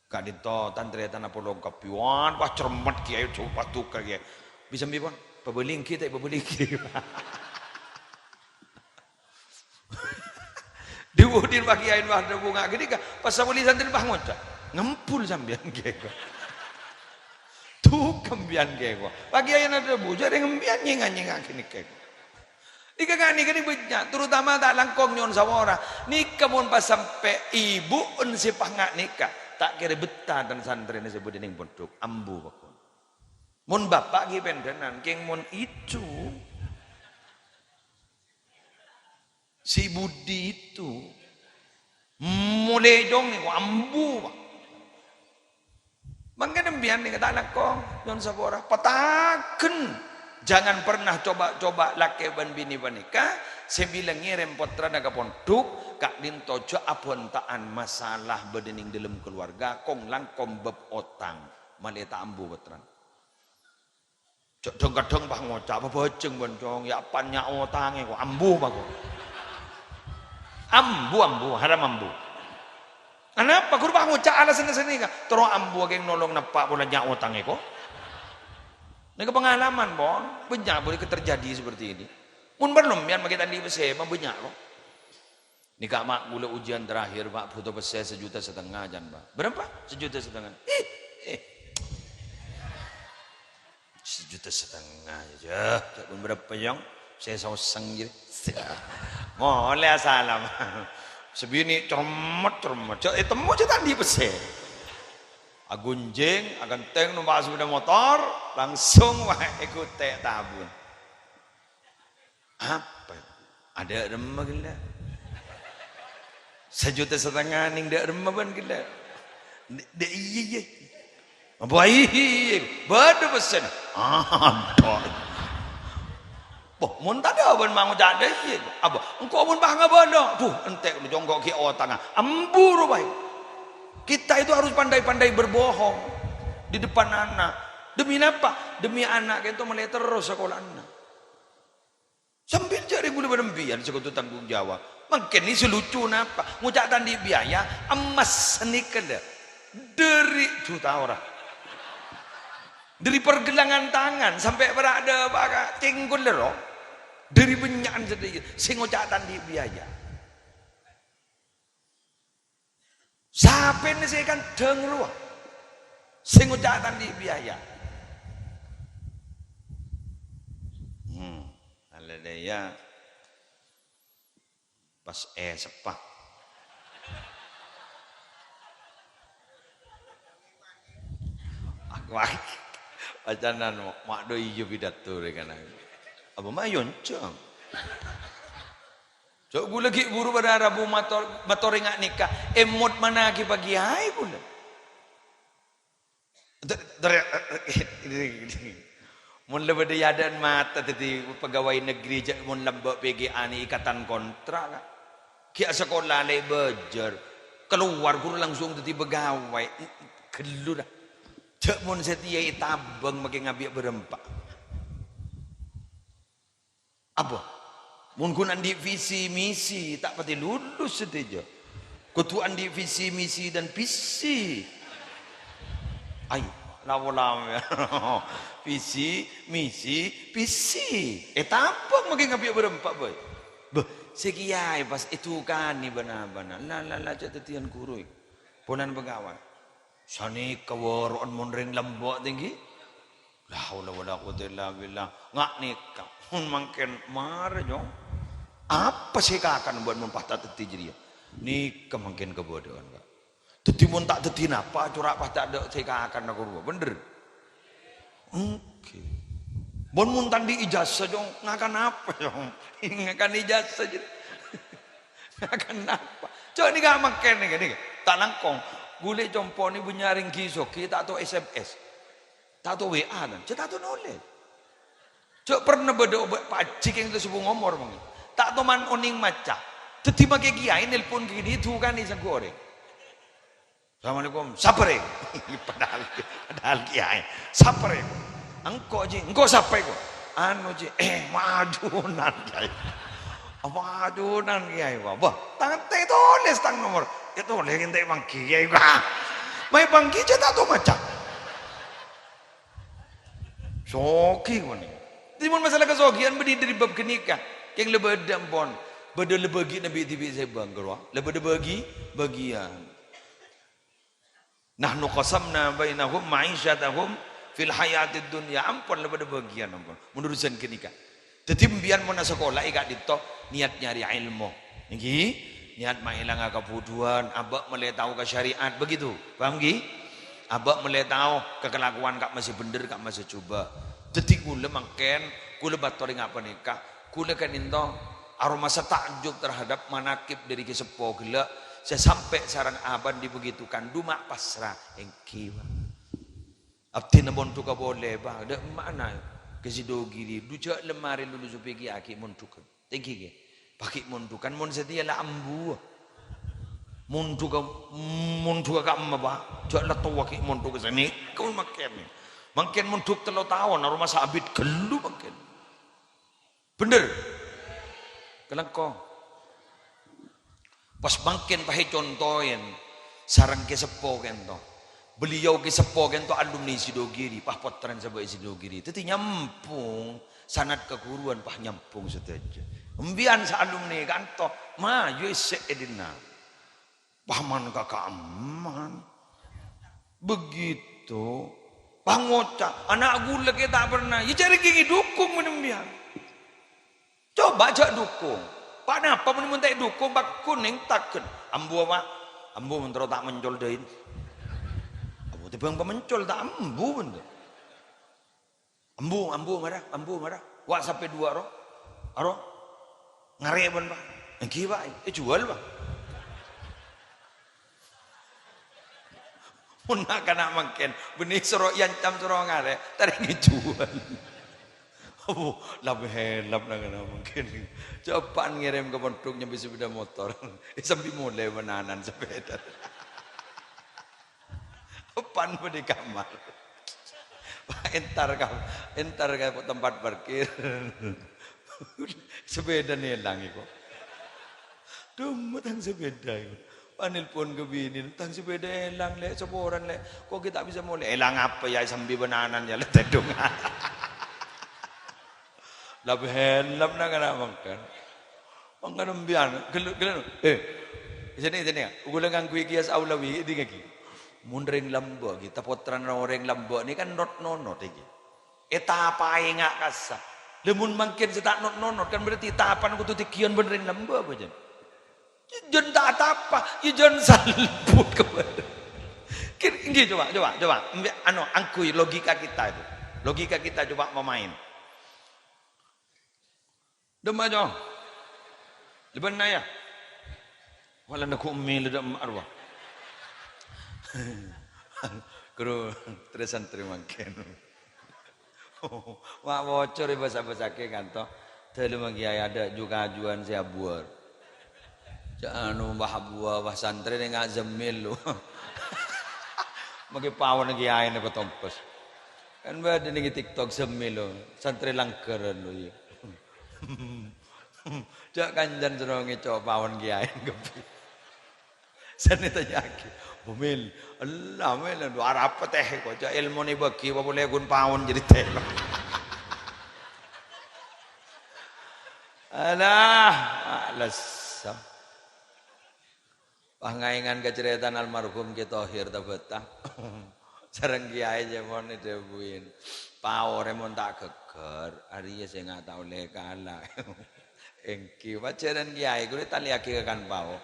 Ka'dinto tan-tarètan apolong kabbhi, wan, wah, cermet, Kiyaè, jhâ' pas dhukar, Kiyaè. Bisa mbi pon? Pabâli ènggi ta' pabâli ènggi? Dhi-budhina, Pak Kiyaè, wah, bunga ghânèka, pas sawali santrè, wah, ngoca', "Ngempul sampèyan, Kiyaè, ko'." Dhukar sampèyan, Kiyaè, ko'. Pak Kiyaè adhâbu, "Jhâ' rèng sampèyan nyènga-nyènga ghânèka, ko'." Nèka ka'nèka nè bânnya', terutama ta' langkong nyo'on sapora. Nèka mon pas sampè' ibu'en sè panga' nèka, ta' kèra bettah tan santrèna sè bâdâ nèng pondhuk. Ambu, pakon. Mon bapa' ghi' pendhânan, kèng mon èco. Si Budi itu. Molè jhung nèko ambu, Pak. Mangkana sampèyan nèka ta' langkong, nyo'on sapora, patagen. Jangan pernah coba-coba lakè bân binè panèka, sè bilâ ngèrèm pottrana ka pondhuk, ka'dinto jhâ' abhânta'an masalah bâdâ nèng dâlem kaluwarga, kong-langkong bab otang, malè ta' ambu pottrana. Jhâ' dhâng-kadhâng pas ngoca', "Pabhâjâng bân, Cong, ya' pan nya' otangè, ko', ambu, Pak, ko'." Ambu, ambu, haram ambu. Anapa? Ghuru pas ngoca' alasanna sanèka, "Terro ambu kèng nolong neppa' pola nya' otangè, ko'." Nèka pengalaman, pon. Bânnya' polè terjadi seperti ini. Mon parlo sampèyan makè ta' andi' pèssè, ma' bânnya', ko'. Nèka, Ma', kaulâ ujian terakhir, Pak, butuh pèssè sejuta setengah, jân, Pak. Berapa? Sejuta setengah. Ih, eh. Sejuta setengah, ya. Jhâ', jhâ' pon berapa, Yong? Sè sosèng, jâ. Molè assalam. Sè binè' cermet, cermet. Jhâ' ètemmo, jhâ' ta' andi' pèssè. Aghunjing, aghentèng, nompa' sepeda motor, langsung, wah, èghutè' tabun. Apa? Adâ' remma ghellâ'. Sajuta satengnga nèng dâ' remma bân ghellâ'. Dâ', dâ' iyâ, iyâ. Apa iyâ? Bâdâ pèssèna. Adâ'. Boh, mon tadâ' bân ma' ngoca' dâ' iyâ. Apa? Engko' mon pas ngabâlâ. Duh, entè' lo jongko' ghi' otangnga. Ambu rowa bhâi. Kita itu harus pandai-pandai berbohong di depan anak. Demi napa? Demi ana' kento mellè terros sakola'anna. Sambil jârèya ghulâ bân sampèyan sè kodhu tanggung jawab. Mangkèn sè lucu napa? Ngoca' ta' andi' biaya, emmas sanèka la. Dâri juta ora. Dâri pergelangan tangan sampè' para' dâpa' ka cèngkol lèro. Dâri bânnya'an sadhâjâ sè ngoca' ta' andi' biaya. Sapèna sè èkandhâng rowa? Sè ngoca' ta' andi' biaya. Hmm. Haleluya. Pas èseppa. Wah, pacanan, ma' dâ' iyâ pidato rè kana. Apa ma' èyonjhâng? Jhâ' ghulâ ghi' buru padâ rabu mator, mator enga' nèka. Èmot managhi paghi aè ghulâ. Ter-, ter-, mon la bâdâ è adâ'na mata dhâddhi pegawai negeri, jhâ' mon lambâ' P G A nè ikatan kontrak, Kak. Ghi' asakola lè bâjâr, kalowar ghuru langsung dhâddhi pegawai. Ghellu, ra. Jhâ' mon satèya ètabâng makè ngabiyâ bârâmpa. Apa? Mon ghun andi' visi misi, ta' patè lulus sadhâjâ. Kodhu andi' visi misi dan visi. Ayo, lawo-lawo, ya. Visi, misi, visi. Ètabâng makè ngabiyâ bârâmpa, boy. Bâh, sè kèyaè pas èdukanè bân-abâna. La, la, la, jhâ' dhâddhiyân ghuru, polana pegawai. Sanèka wâro'an mon rèng lambâ' tèngghi. La haula wala quwwata illa billah. Nga' nèka. Mon mangkèn marè, Jong. Apa sè èkakana bâ'na mon pas ta' dhâddhi jârèya? Nèka mangkèn kabâdâ'ân, Kak. Dhâddhi mon ta' dhâddhi napa, cora' pas ta' adâ' sè èkakana ka rowa. Bhender? Èngghi. Mon, mon ta' andi' ijazah, Jong, ngakan apa, Jong? Ngakan ijazah jârèya. Ngakan apa? Jhâ' nèka mangkèn nèka, nèka. Ta' langkong. Ghulâ compo' nè bânnya' rèng ghi-soghi ta' tao S M S. Ta' tao W A, tan. Jhâ' ta' tao nolès. Jhâ' pernah bâdâ obâ-, pajhi kèng tè sobung omor, mangkèn. Ta' tao man onèng maca. Dhâddhi makè kèyaè nelpon kènè' èdukanè sangghu orèng. "Assalamualaikum." "Sapa, rè?" Padahal, padahal kèyaè. "Sapa, rè?" "Engko', Ji." "Engko' sapa, èko?" "Anu, Ji." "Eh, majunan, Kèyaè." "Majunan, Kèyaè." "Wah, wah, tang, ta' ètolès tang nomor." "Ètolès ènte' pangghi, Kèyaè." Wah, mayu pangghi jhâ' ta' tao maca. Soghi, kone. Dhâddhi, mon masalah kasoghiyân bânnè dhâri bab ghânèka. Kèng la bâdâ, ampon. Bâdâ la bâgiyânna bi'-dhibi' sè bângkro, ah. La bâdâ bâgi-, bâgiyân. "Nahnu qasamna bainahum ma'isyatahum fil hayatid dunya." Ampon, la bâdâ bâgiyân, ampon. Mon urusan ghânèka. Dhâddhi, empèyan mon asakola è ka'dinto, niat nyarè èlmo. Èngghi? Niat maèlanga kabhudhuwân, abâ' mellè tao ka syariat, begitu. Paham, ghi? Abâ' mellè tao ka kalakowan ka'emma sè bhender, ka'emma sè jhubâ'. Dhâddhi, ghulâ mangkèn, ghulâ mator enga' panèka, ghulâ ka'dinto aromasa ta'ajjub terhadap manaqib dhâri kè seppo ghellâ' sè sampè' sareng abâ'na begitu kan, duma' pasra, èngghi, Pak. Abdhina mondhughâ polè, Pak. Dâ' emma'na ka Sidogiri, dhu jhâ' lem marè lulus P G A ghi' mondhughân. Tèngghi, ghi. Paghi' mondhughân, mon satèya la ambu. Mondhughâ, mondhughâ ka'emma, Pak. Jhâ' la towa ghi' mondhughâ sanèka, mangkèn. Mangkèn mondhuk tello taon, aromasa abit ghâllu mangkèn. Bhender? Kalangkong. Pas mangkèn pas ècontoè sareng kè seppo ka'ento. Beliau kè seppo ka'ento alumni Sidogiri, pas pottrana sabâ' è Sidogiri. Dhâddhi nyambhung sanad kaguruwân, pas nyambhung sadhâjâ. Empèyan sè alumni ka'ento, mayu èssè è dinna'. Paman ka ka'emman. Begitu. Pas ngoca', "Ana' ghulâ kè ta' pernah." Yâ, jhârèng ghi' èdukung mon empèyan. Coba jhâ' dukung. Pa' napa mon, mon ta' èdukung, pa' konèng taghân. Ambu, Pak. Ambu, mon terro ta' mencol dâi. Ambu, tèmbhâng pamencol, ta' ambu, bhender. Ambu, ambu, mara, ambu, mara. Wa' sampè' duwâ' ro. Aro. Ngarè, bân, Pak. Èngghi, Pak. Èjhuwâl, Pak. Mon na'-kana' mangkèn, bânnè soro èancam soro ngarè, tarèngè juwâl. Abu, la bhâlâp na'-kana' mangkèn. Cobâ'ân ngèrèm ka pondhuk nyambi sepeda motor. Sambi molè mananan sepeda. Pan bâdâ è kamar. Entar ka, entar ka tempat parkir. Sepedana èlang, èko. Dâmma tang sepeda, èko. Panelpon ka binèna, "Tang sepeda èlang, Lè', saporana, Lè'. Ko' ghi' ta' bisa molè." "Èlang apa, yâ, sambi bânanan, yâ, Lè', tèdung." La bhâlâp na'-kana' mangkèn. Mangkana empèyan, ghellu, ghellu. Eh, sini, sini, ya. Ghulâ ngangghuy kias aulawi, èdingngaghi. Mon rèng lambâ', ghi, ta' pottrana orèng lambâ' nèka kan not-nonot, ghi. Ètapaè nga' kassa'. Lah, mon mangkèn sè ta' not-nonot, kan berarti ètapana kodhu dâggiyân bân rèng lambâ', apa, Jan? Jân ta' atapa, ya jân salbut kemma. Kir-, ngghi, coba, coba, coba. Embi-, anu, angghuy logika kita itu. Logika kita coba memain. Dâ'emma, Cong. Lebân naya. Wala na ghu' mè' la dâ'emma arwah. Kru, terus santrè mangkèn. Wa' bocor è bâsa-bâsaghi kanto. Dâlemma kiyaè adâ' ju-kajuwân sè abhuwâr. Jâ' anu, wah, buwâ, wah, santrè nèng nga' zemmil, lo. Maghi pawon kiyaèna katompes. Kan bâdâ nèng TikTok zemmil, lo. Santrè langghârân, lo, iyâ. Jâ' kancana soro ngèco' pawon kiyaèna kabbhi. Sanè tanya'aghi, "Bu Mil, ella Mil, dhu arapa tè ko', jâ' èlmona èbâghi, apa polè ghun pawon jârèya tè." Alah, ma'lessa. Pas ngaèngan kacarètana almarhum Kè Thohir Tabata. Sareng kiyaè jâ' mon èdhâbuwin. Pao rè mon ta' ghâggâr, arèya sè nga' ta' ollè kala. Èngghi, pajhârân kiyaè, kulâ talèyaghi kakan pao.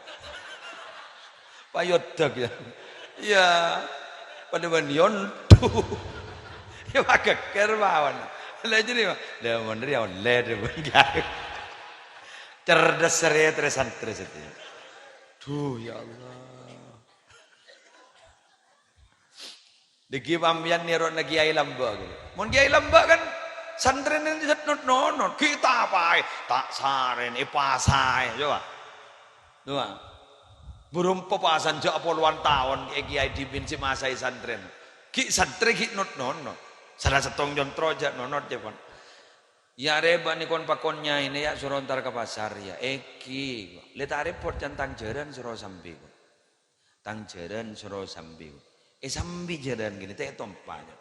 Payodhâk, yâ. Iyâ. Padâ bân yondu. Yâ, paghâggâr paona. La jârèya, la mon rèya ollè, dhâbuna kiyaè. Cerdas rè, terus santrè sadhâjâ. Duh, ya Allah. Dhâggi' sampèyan nèro'na kiyaè lambâ', gitu. Mon kiyaè lambâ' kan santrèna sè not-nonot, ghi' ta' paè, ta' sarèn, èpasaè, coba. Coba. Buru papasan jâ' polowan taon è kiyaè dhimèn sè masaè santrèna. Ghi' santrè ghi' not-nonot. Sala sèttong contro jâ' nonot, jâ' pon. "Ya, rè, bâ'na kon-pakon nyaèna, ya, soro entar ka pasar, ya." "Èngghi." "Lè ta' rèpot, can tang jârân soro sambi, ko'." Tang jârân soro sambi. Èsambi jârân ghânèka, ta' ètompa, ya.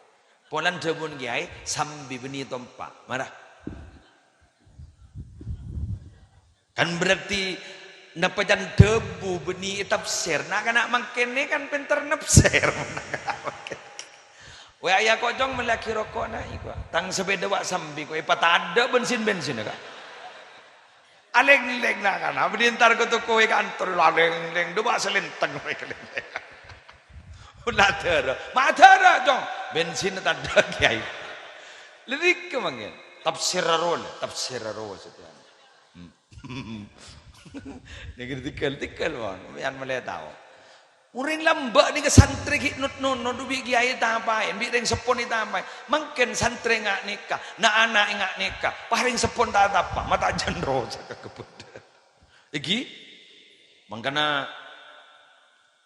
Polana dhâbuna kiyaè, sambi bânnè ètompa. Mara. Kan berarti napa can dhâbu bânnè ètafsir. Na'-kana' mangkèn kan pènter nafsir. Wè, ayah kocong mellèaghi roko'na, iko. Tang sepèda wa' sambi, ko' èpatadâ' bensin-bensinna, Ka'. Alèng-lèng na'-kana', bânnè entar ka toko è kantor, alèng-lèng, dhu ma' salèntèng, alèng-lèng. Madârâ, madârâ, Cong. Bensinna tadâ', Kiyaè. Lèrèk mangkèn. Tafsir rowa, tafsir rowa, sadhâjâna. Hmm. Nèka tèngghâl, tèngghâl, mon. Sampèyan mèlè tao. Orèng lambâ' nèka santrè ghi' not-nonot, dhu bi' kiyaè ètapaè, bi' rèng seppona ètapaè. Mangkèn santrè nga' nèka, na'-ana' nga' nèka, pas rèng seppona ta' atapa, ma' ta' jân rosak ka kabâdâ'ân. Èngghi, mangkana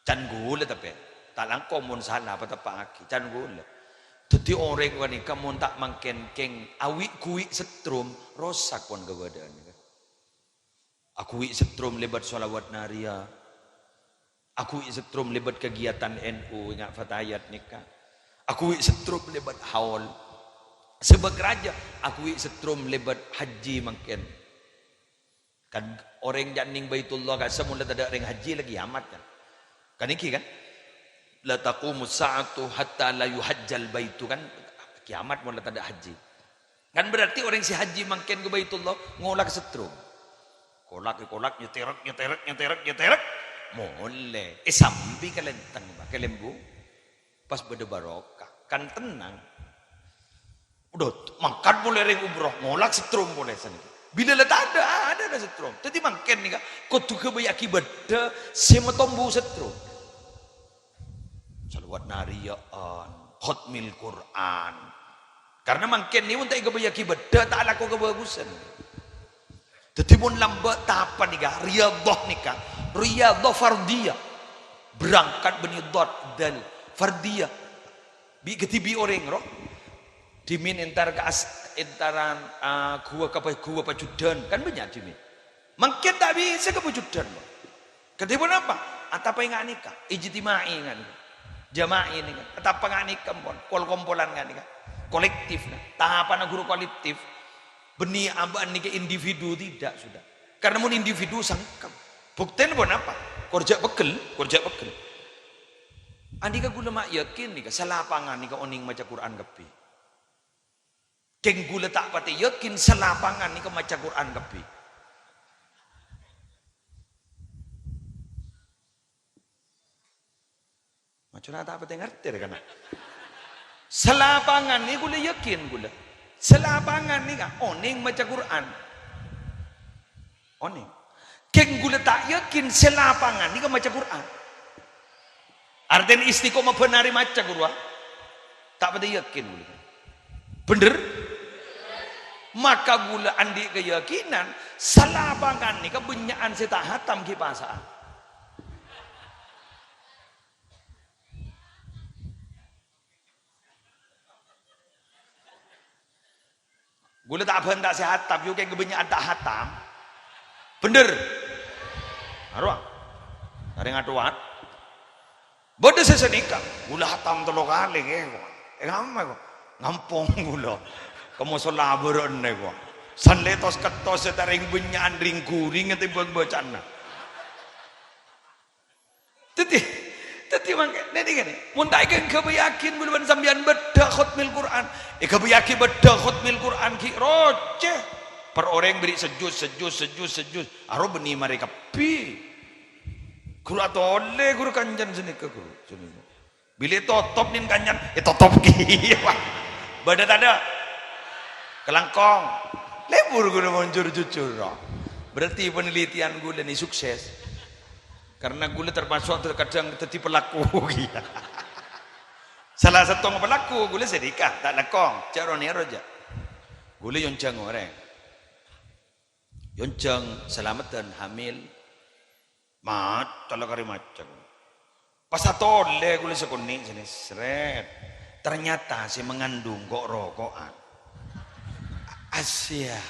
can ghulâ tapè, ta' langkong mon sala, pateppa'aghi, can ghulâ. Dhâddhi orèng ghânèka mon ta' mangkèn kèng awi'-kuwi' setrum, rosak pon kabâdâ'ân. Aghuwi' setrum lèbât shalawat nariyah. Aghuwi' setrum lèbât kagiyatan N U ènga' fatayat nèka. Aghuwi' setrum lèbât haul. Sabâb rajâ, aghuwi' setrum lèbât hajji mangkèn. Kan orèng jhâ' nèng Baitullah ka'issa' mon la tadâ' rèng hajji la kiyamat kan. Kan èngghi kan? "La taqumus sa'atu hatta la yuhajjal baitu," kan? Kiyamat mon la tadâ' hajji. Kan berarti orèng sè hajji mangkèn ka Baitullah ngolak setrum. Kolak, èkolak, nyetèrèk, nyetèrèk, nyetèrèk, nyetèrèk. Molè. Èsambi kalèntèng, Pak, kalèmbung. Pas bâdâ barokah. Kan tenang. Udah, mangkat polè rèng umroh, ngolak setrum polè sanèka. Bilâ la tadâ', adâ' la setrum. Dhâddhi mangkèn nèka, kodhu ghâbâyyâghi bâddhâ sè matombu setrum. Shalawat nariyaan, khatmil Qur'an. Karna mangkèn nèka mon ta' èghâbâyyâghi bâddhâ, ta' alako kabhâghusân. Dhâddhi mon lambâ' tapa nèka, riyadhah nèka, riyadhah fardhiyah. Berangkat bânnè dhad, dzal, fardhiyah. Bi' kadhibi' orèng, ro. Dhimèn entar ka as-, entaran, ah, ghuwâ ka pa-, ghuwâ pajudhân, kan bânnya' dhimèn. Mangkèn ta' bisa ka pajudhân, ro. Kadhibi' ponapa? Atapa nga' nèka, ijtima'i nga' nèka. Jama'i nèka. Atapa nga' nèka, pon. Kol-kompolan nga' nèka. Kolektif, nah. Tapana ghuru kolektif. Bânnè abâ'na nèka individu, tidak, sudah. Karna mon individu sengkem. Buktèna ponapa? Kor jhâ' pegghel, kor jhâ' pegghel. Anèka ghulâ ma' yakin nèka, salapangan nèka onèng maca Qur'an kabbhi. Kèng ghulâ ta' patè yakin salapangan nèka maca Qur'an kabbhi. Cora ta' patè ngartè rè kana'. Salapangan nèko la yakin kaulâ. Salapangan nèka onèng maca Qur'an. Onèng. Kèng kaulâ ta' yakin salapangan nèka maca Qur'an. Artèna istiqomah bhân arè maca, ghuru, ah. Ta' patè yakin kaulâ. Bhender? Maka kaulâ andi' kayakinan, salapangan nèka bânnya'an sè ta' hatam ghi' pasa'an. Kaulâ ta' bhânta sè hatam, yâ kèng bânnya'an ta' hatam. Bhender? Arowa. Arè ngatowat. Bâdâ sè sanèka, kaulâ hatam tello kalè, kèng. È, kamma, kok. Ngampong kaulâ. Ka mosolla bârâ'na, kok. San lètos kettos sè tarèng bânnya'an ring-ghuring ètèmbhâng bâcana. Dhâddhi, dhâddhi mangkè, nè, nè, nè, mon ta' èghâbâyyâghi bulâ bân sampèyan bâdâ khotmil Qur'an, èghâbâyyâghi bâdâ khotmil Qur'an ghi' rocè. Per orèng bâri' sejjus, sejjus, sejjus, sejjus. Aro bânnè marè kabbhi. Ghuru atolè, ghuru kancana sanèka, ghuru. Sanèka. Bilâ totop nèng kancana, ètotop ghi. Wah. Bâdâ tadâ'? Kalangkong. Lebur ghuru mon jur-jujur, no. Berarti penelitian kaulâ nè sukses. Karena kaulâ termasuk ter-, kadhâng dhâddhi pelaku. Salah sèttong pelaku kaulâ sanèka, ta' langkong, jhâ' ro-nèro jhâ'. Kaulâ èyonjhâng orèng. Èyonjhâng salameddhân hamil. Maca la karè maca. Pas atolè kaulâ sakonè' sènè, sret. Ternyata sè mengandung ko'-roko'an. Asya.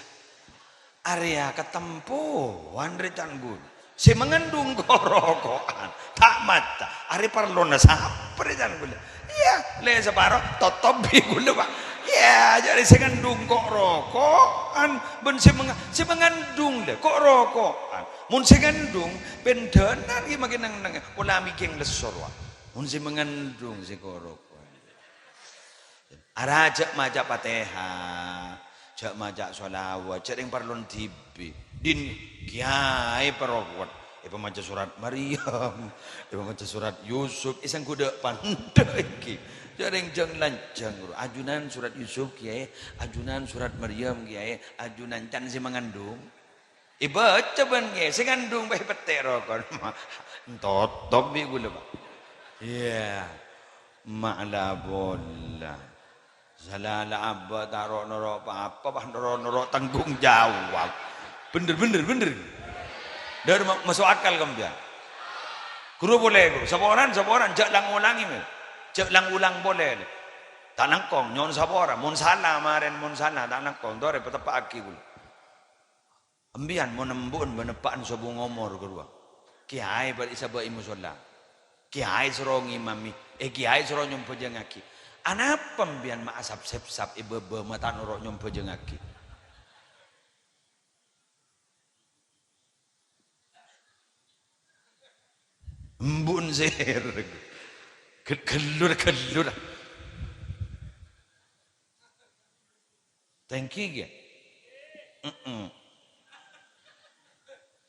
Arèya katempowan rè can ghun. Sè mengandung ko'-roko'an. Ta' maca. Arè parlona sapa rè can ghun. Iyâ, lè saparo totop bi' kaulâ, Pak. Iyâ, jârèya sè ngandung ko'-roko'an. Bân sè menga-, sè mengandung lè ko'-roko'an. Mon sè ngandung, pendhânan ghi' makè neng-neng. Pola mèkèng lesso rowa. Mon sè mengandung sè ko'-roko'an. Ara jhâ' maca Fatihah, jhâ' maca shalawat, jhâ' rèng parlon dhibi'. Din kèyaè parowet, èpamaca surat Maryam, èpamaca surat Yusuf, èsangghu dâ' pandhâ' èngghi. Jhâ' rèng jhâng-lanjhâng, ajunan surat Yusuf kèyaè, ajunan surat Maryam kèyaè, ajunan can sè mangandung. Èbâca bân kèyaè, sè ngandung bhâi pettè' rokon. Totop bi' kaulâ, Pak. Iyâ. Ma' la bolla. Sala la abâ' ta' ro'-noro' pa-apa, pas noro'-noro' tanggung jawab. Bhender, bhender, bhender. Dâr ma-, maso' akal ka sampèyan. Ghuru polè, ghuru. Saporana, saporana. Jhâ' lang-olangi, men. Jhâ' lang-olang polè. Ta' langkong, nyo'on sapora. Mon sala, marèn mon sala, ta' langkong. Torè, pateppa'aghi kaulâ. Embiyan mon embu'en bân eppa'en sobung omor ghâruwa. Kèyaè bâri' sabâ' è mosolla. Kèyaè soro ngimami, è kèyaè soro nyombhâjângngaghi. Anapa embiyan ma' asap-sepsap è bâbâ ma' ta' noro' nyombhâjângngaghi? Embu'en sèr. Gel-, gellur-gellur. Tèngghi, kèyaè? Heeh.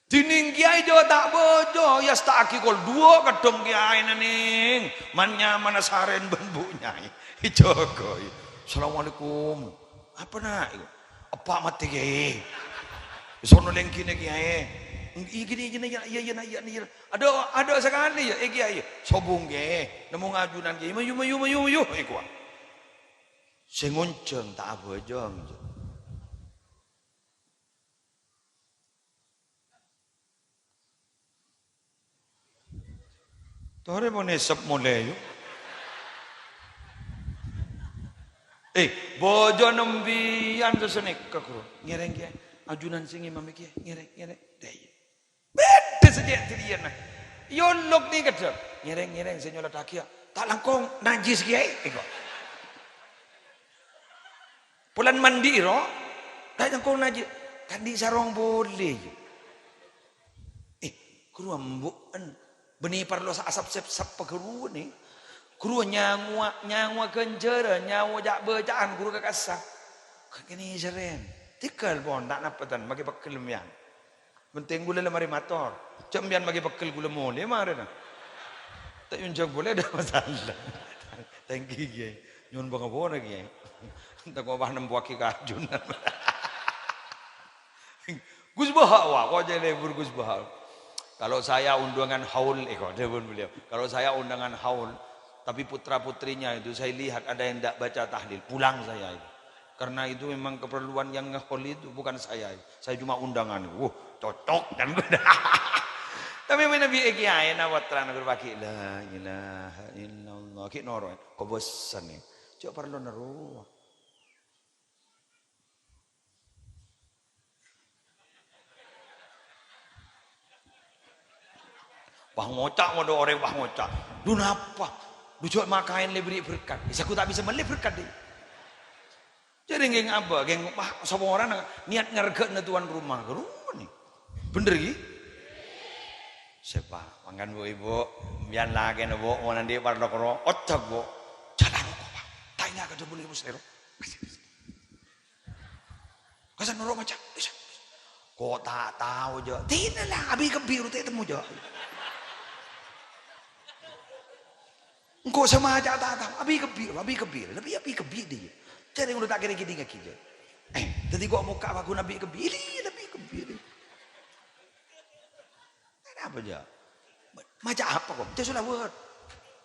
Dhinèng kèyaè jhâ' ta' bâjâ, èasta'aghi kol duwâ' kaddhâng kèyaèna, nèng. Man-nyamana sarèn bân bu' nyaè. Èjâgâi. "Assalamualaikum." "Apa, Na'?" "Eppa' matè, Kèyaè." "Sono lèngghina, Kèyaè." "Iyâ, ghi, iyâ, iyâ, iyâ, Na', iyâ, iyâ." "Adâ', adâ' sakalè, yâ, è, Kèyaè, yâ." "Sobung, Kèyaè. Nemmo ajunan, Kèyaè. Mayu, mayu, mayu, mayu." Èkowa. Sè ngonjhâng ta' abhâjâng, jâ. Torè mon èsep molè, yu. Eh, bâjâna embiyan sasanèka, ghuru. Ngèrèng, Kèyaè. Ajunan sè ngimami, Kèyaè. Ngèrèng, ngèrèng. Dâ' iyâ. Bâdâ sajjhâ' dhâliyânna. Yolok nèka, Dâ'. Ngèrèng-ngèrèng sè nyolodhâghiyâ. Ta' langkong najis, Kèyaè, èkowa. Polana mandi'i, ro. Ta' langkong najis. Kan andi' sarong polè, yâ. Eh, ghuru embu'en. Bânnè parlo sa-, asap-sepsap paghuruwân, eh. Ghuru nyangowa, nyangowa ghânjhârân, nyangowa ca'-bâca'an, ghuru kakassa. Kènè' sarèn. Tèghâl pon, ta' napa tan, makè pegghel empèyan. Pentèng ghulâ la marè mator. Jhâ' empèyan makè pegghel ghulâ molè marèna. Ta' nyonjhâng polè, ada masalah. Thank you, Kiai. Nyo'on pangapona, Kiai. Tako' pas nembhuwâghi kajuna. Gus Baha, wah, kok jadi libur Gus Baha? Kalau saya undangan haul, eh, kok, dia pun beliau. Kalau saya undangan haul, tapi putra-putrinya itu saya lihat ada yang tidak baca tahlil, pulang saya itu. Karena itu memang keperluan yang ngehaul itu, bukan saya. Saya cuma undangan. Wah, cocok kan. Tapi mènabi kiyaèna pottrana berbagi, "La ilaha illallah." Ghi' noro', kobâsân. Jhâ' parlo nèro. Pas ngoca', ngono orèng pas ngoca'. "Dhu napa? Dhu jhâ' makaèn lè bherri' berkat." Isa ku ta' bisa mellè berkat, dhi. Jhâ' rèng ghing abâ, ghing, wah, saporana niat ngargâ'âna tuan rumah. Ghâruwa nè. Bhender, ghi? Sèpa, mangkana, Bu, Ibu, sampèyan lakèna, Bu, mon andi' parlo karo, oddhâk, Bu. Jhâlân kok, Pak. Ta' enga' ka dhâbuna Ibu Slèro. Kasa noro' maca. Kok ta' tao, jhâ'. Dinala, abi-kebbi ro ta' temmo, jhâ'. Engko' sè maca ta' tao, abi-kebbi, abi-kebbi. Lebbi abi-kebbi dhiyâ. Jhâ' rèng ta' kèra ngèdingngaghi, jhâ'. Eh, dhâddhi kok mokka' paggun abi-kebbi. Ini, abi-kebbi. Kenapa, jhâ'? Maca apa kok? Maca sholawat.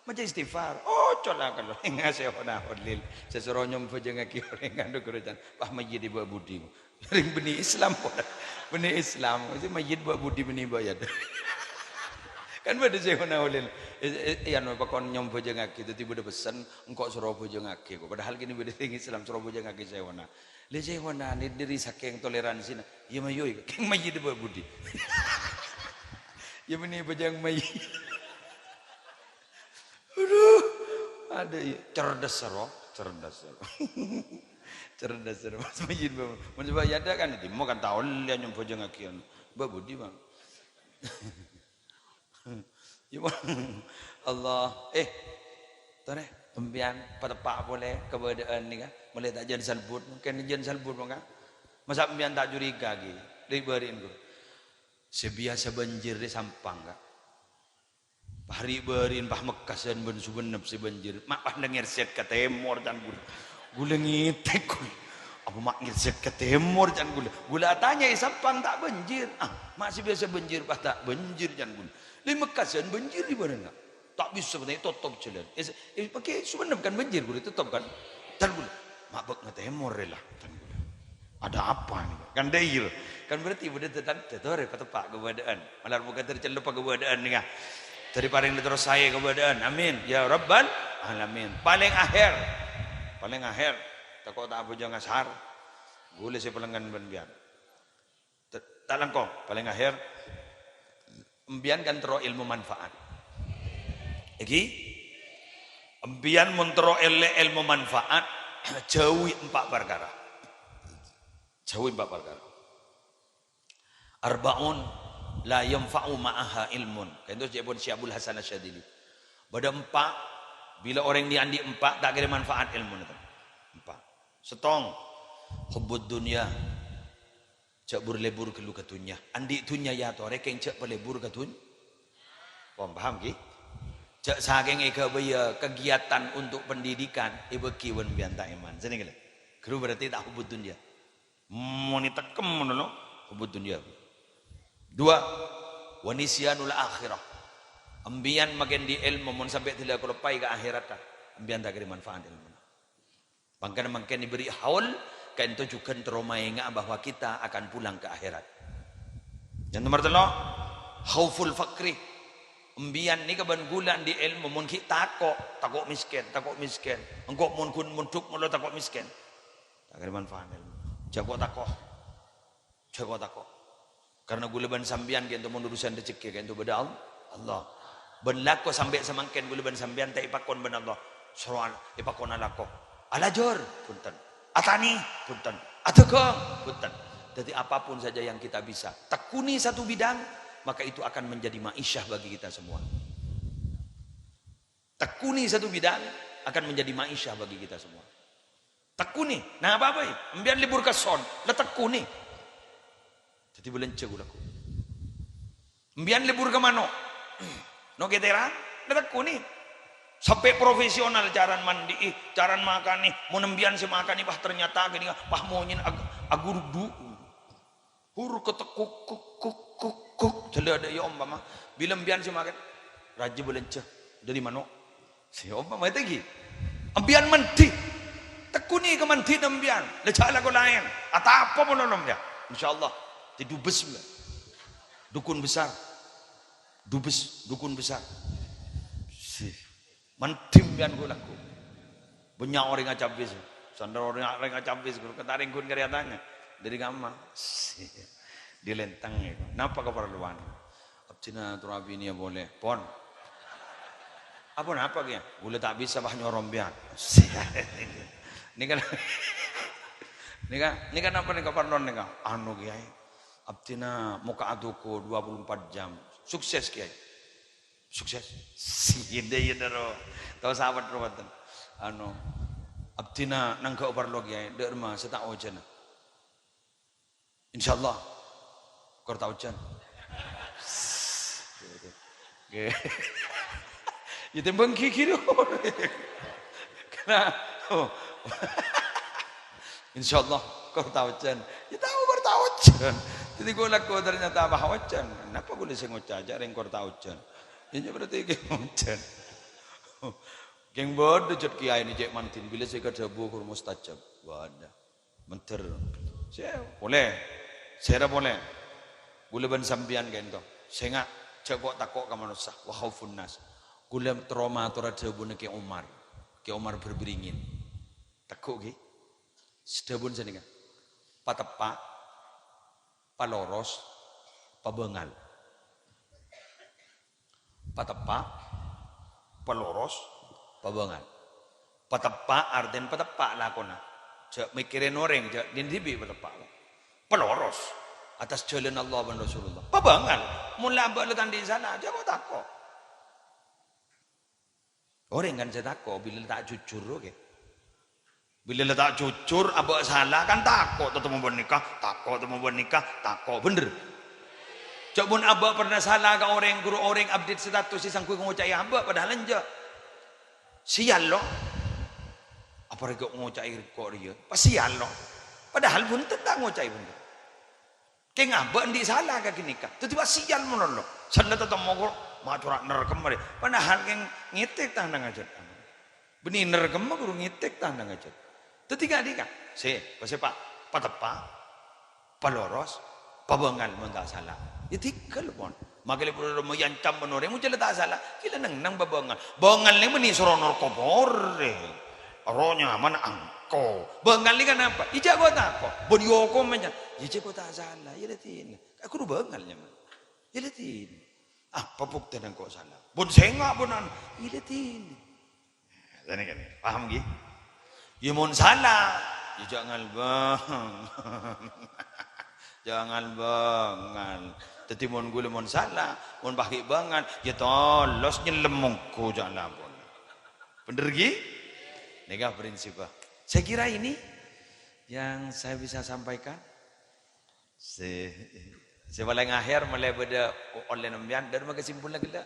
Maca istighfar. Oh, cola kalau enga' sè ona holil. Sè soro nyambhâjângngaghi orèng kandhu kerajaan. Wah, mayyit è bâ' budi. Rèng bânnè Islam, kok. Bânnè Islam. Sè mayyit bâ' budi bânnè bayat. Kan bâdâ sè ona holil. Eh, eh, eh, anu, pakon nyambhâjângngaghi. Dhâddhi bâdâ pessen, engko' soro bhâjângngaghi, kok. Padahal kènè bâdâ rèng Islam soro bhâjângngaghi sè ona. Lè, sè ona, nè, dhâri sakèng toleransina. Iyâ, mayu, kèng mayyit bâ' budi. Iyâ, mènè bhâjâng mayyit. Aduh. Ada, iyâ. Cerdas, sèro. Cerdas, sèro. Cerdas, sèro. Pas mayyit bâ'. Mon coba ya ada kan, dhimma kan tao lè nyambhâjângngaghi, anu. Bâ' budi, Bang. Ya, Bang. Allah. Eh, torè, sampèyan pateppa' polè kabâdâ'ân nèka. Molaè ta' jân salbut, mungkin jân salbut, mangka. Masa' sampèyan ta' curiga, ghi? Ri'-bâri'na, ghu. Sè biyasa bânjir rè Sampang, Ka'. Pas ri'-bâri'na, pas Mekkasân bân Sumenep sè bânjir. Ma' pas la ngèrsèt ka tèmor, can ghulâ. Ghulâ ngètèk, ghulâ. Apa ma' ngèrsèt ka tèmor, can ghulâ. Ghulâ atanya, è Sampang ta' bânjir? Ah, ma' sè biyasa bânjir, pas ta' bânjir, can ghulâ. Lè Mekkasân bânjir è bârâ'na. Ta' bisa, bânnè totop jhâlân. Eh, eh, paghi' Sumenep kan bânjir, ghulâ totop kan? Can ghulâ. Ma' bâk ngatèmor rè la, can ghulâ. Ada apa ini? Kan dhâir. Kan berarti bâdâ tetan, tetor, pateppa' kabâdâ'ân. Malar moghâ tercellup kabâdâ'ân nèka. Dhâri parèng terros saè kabâdâ'ân. Amin. Ya Rabbal Alamin. Palèng akhèr. Palèng akhèr. Tako' ta' abhâjâng asar. Ghulâ sè palèngan bân biyân. Ta-, ta' langkong, palèng akhèr. Empèyan kan terro èlmo manfaat. Èghi? Empèyan mon terro èllè èlmo manfaat, jhâuwi empa' parkara. Jhâuwi empa' parkara. Arba'un la yanfa'u ma'aha ilmun. Ka'dinto ca'èpon Syekh Abul Hasan Asyadzili. Bâdâ empa', bilâ orèng nè andi' empa', ta' kèra manfaat èlmona. Empa'. Sèttong, hubbud dunya. Jhâ' bur-lèbur ghâllu ka dhunnya. Andi' dhunnya èyatorè, kèng jhâ' palèbur ka dhun-, Pon paham, ghi? Jhâ' sakèng èghâbâyâ kegiatan untuk pendidikan, èbâghi bân bi'en ta' èman. Sènèng ghâllu. Ghâllu berarti ta' hubbud dunya. Mon ètekkem ngono, lo, hubbud dunya. Dua, wa nisyanul akhirah. Empèyan makèn andi' èlmo, mon sampè' dâlâ kaloppaè ka akhèratta, empèyan ta' kèra manfaat èlmona. Mangkana mangkèn èbâri' haul, ka'dinto jhughân terro maènga'a bahwa kita akan pulang ke akhirat. Yang nomor tello', khauful faqri. Empèyan nèka bân ghulâ andi' èlmo mon ghi' tako', tako' mèskèn, tako' mèskèn. Engko' mon ghun mondhuk molo tako' mèskèn. Ta' kèra manfaat èlmo. Jhâ' ko' tako'. Jhâ' ko' tako'. Karna ghulâ bân sampèyan ka'dinto mon urusan rejhekkè ka'dinto bâdâ All-, Allah. Bân lako sampè' samangkèn ghulâ bân sampèyan ta' èpakon bân Allah. Soro al-, èpakon alako. Alajâr, bhunten. Atanè, bhunten. Adhâghâng, bhunten. Jadi apapun saja yang kita bisa, tekuni satu bidang, maka itu akan menjadi ma'isyah bagi kita semua. Tekuni satu bidang akan menjadi ma'isyah bagi kita semua. Tekuni. Napa bhâi? Empèyan lèbur ka son, la tekuni. Dhâddhi bâlânjhâ ghulâ. Empèyan lèbur ka mano'. No' kèterran. Nèka tekuni. Sampè' profesional caran mandi'i, caran makanè. Mon embiyan sè makanè, wah, ternyata ghânèka, wah, monyèn ag-, agurdu. Hur ketek kuk, kuk, kuk, kuk, kuk. Jâlâ adâ' ya, ompama. Bilâ embiyan sè makan, rajâ bâlânjhâ dâri mano'. Sè ompama ètè ghi. Embiyan mandi. Tekuni ka mandina embiyan. La jhâ' lako laèn. Atapa mon olom ya. Insyaallah. Dâddhi dubes embiyan. Dukun besar. Dubes, dukun besar. Sih. Mandi embiyan ghu-lagghu. Bânnya' orèng acabis. Sandhâr orèng, orèng acabis, ghu, kata rèng ghun karè atanya. Dâri kamma? Sih. Dâri lèntang ya. Napa kaparlowan? Abdhina terro abiniyâ polè. Pon. Apa napa kèya? Ghulâ ta' bisa, bâh, nyoro embiyan. Sih. Nèka, nèka, nèka napa nèka kaparlowan nèka? Anu, Kèyaè. Abdhina mokka' atoko dua puluh empat jam. Sukses, Kèyaè. Sukses. Sèdhâ, iyâ, dâro. Tao sawet rowaten. Anu, abdhina nangghâ' parlo, Kèyaè. Dâ' remma sè ta' ojhân. Insyaallah. Kor ta' ojhân. Iyâ, tembhâng ghighir. Karena, oh. Insyaallah, kor ta' ojhân. Iyâ, tao kor ta' ojhân. Dâddhi, ghu-lagghu ternyata bâh ojhân. Napa ghulâ sè ngoca' jâ' rèng kor ta' ojhân? Iyâ, berarti kèng ojhân. Kèng bâdâ jhât kèyaè nè cè' mandin, bilâ sè kadhâbu kor mustajab. Bâdâ. Mendher. Sè polè. Sèra polè. Ghulâ bân sampèyan ka'dinto. Sènga', jhâ' ko'-tako' ka manossa. Wa khaufun nas. Ghulâ terro matora dhâbuna Kè Umar. Kè Umar Berberingin. Tegghu' ghi. Sè dhâbuna sanèka. Pateppa', paloros, pabângal. Pateppa', paloros, pabângal. Pateppa' artèna pateppa' lakona. Jhâ' mèkkèrè orèng, jhâ' dhin dhibi' pateppa'. Paloros. Attas jhâlân Allah bân Rasulullah. Pabângal. Mon la abâ' la ta' andi' sala, jhâ' ko'-tako'. Orèng kan sè tako', bilâ la ta' jujur, oke. Bilâ la ta' jujur, abâ' sala, kan tako' tatemmo bân nèka, tako' tatemmo bân nèka, tako', bhender. Jhâ' mon abâ' pernah sala ka orèng, ghuru orèng update status sè sangghu ngoca'è abâ', padahal enjâ'. Sial, lo. Apa rèko ngoca'è rèko rèya? Pas sial, lo. Padahal bhunten ta' ngoca'è bhunten. Kèng abâ' andi' sala ka ghânèka. Dâddhi, wa, sial mon lo. Sanna tatemmo ko', ma' cora' nerkemma rè. Padahal kèng ngètèk tang nang ajât. Bânnè nerkemma ghuru ngètèk tang nang ajât. Dâddhi ka'dinto. Sè, pasè pa-, pateppa', paloros, pabângal mon ta' sala. Yâ dhika, pon. Makè lè pura-pura èancam bân orèng, mon jhâ' la ta' sala. Ghilâ neng-neng pabângal. Bângal nèng bânnè soro narka porè. Aro nyamana engko'. Bângal nèka napa? Ijâ ko' tako'. Bân èokom, iyâ. Ijâ ko' ta' sala. Iyâ la dhina. Aku ro bângal nyamana. Iyâ la dhina. Apa buktèna engko' sala? Bân sènga' bân an. Iyâ la dhina. Tadi kan, paham ghi? Iyâ mon sala, iyâ jhâ' ngal-bângal. Jhâ' ngal-bângal. Dâddhi mon ghulâ mon sala, mon paghi' bângal, iyâ tolos nyellem mongghu jhâ' lapor. Bhender ghi? Nèka prinsippa. Saya kira ini yang saya bisa sampaikan. Sè, sè palèng akhèr, malè bâdâ o-, ollè sampèyan, dâri ma' kesimpulanna ghellâ'.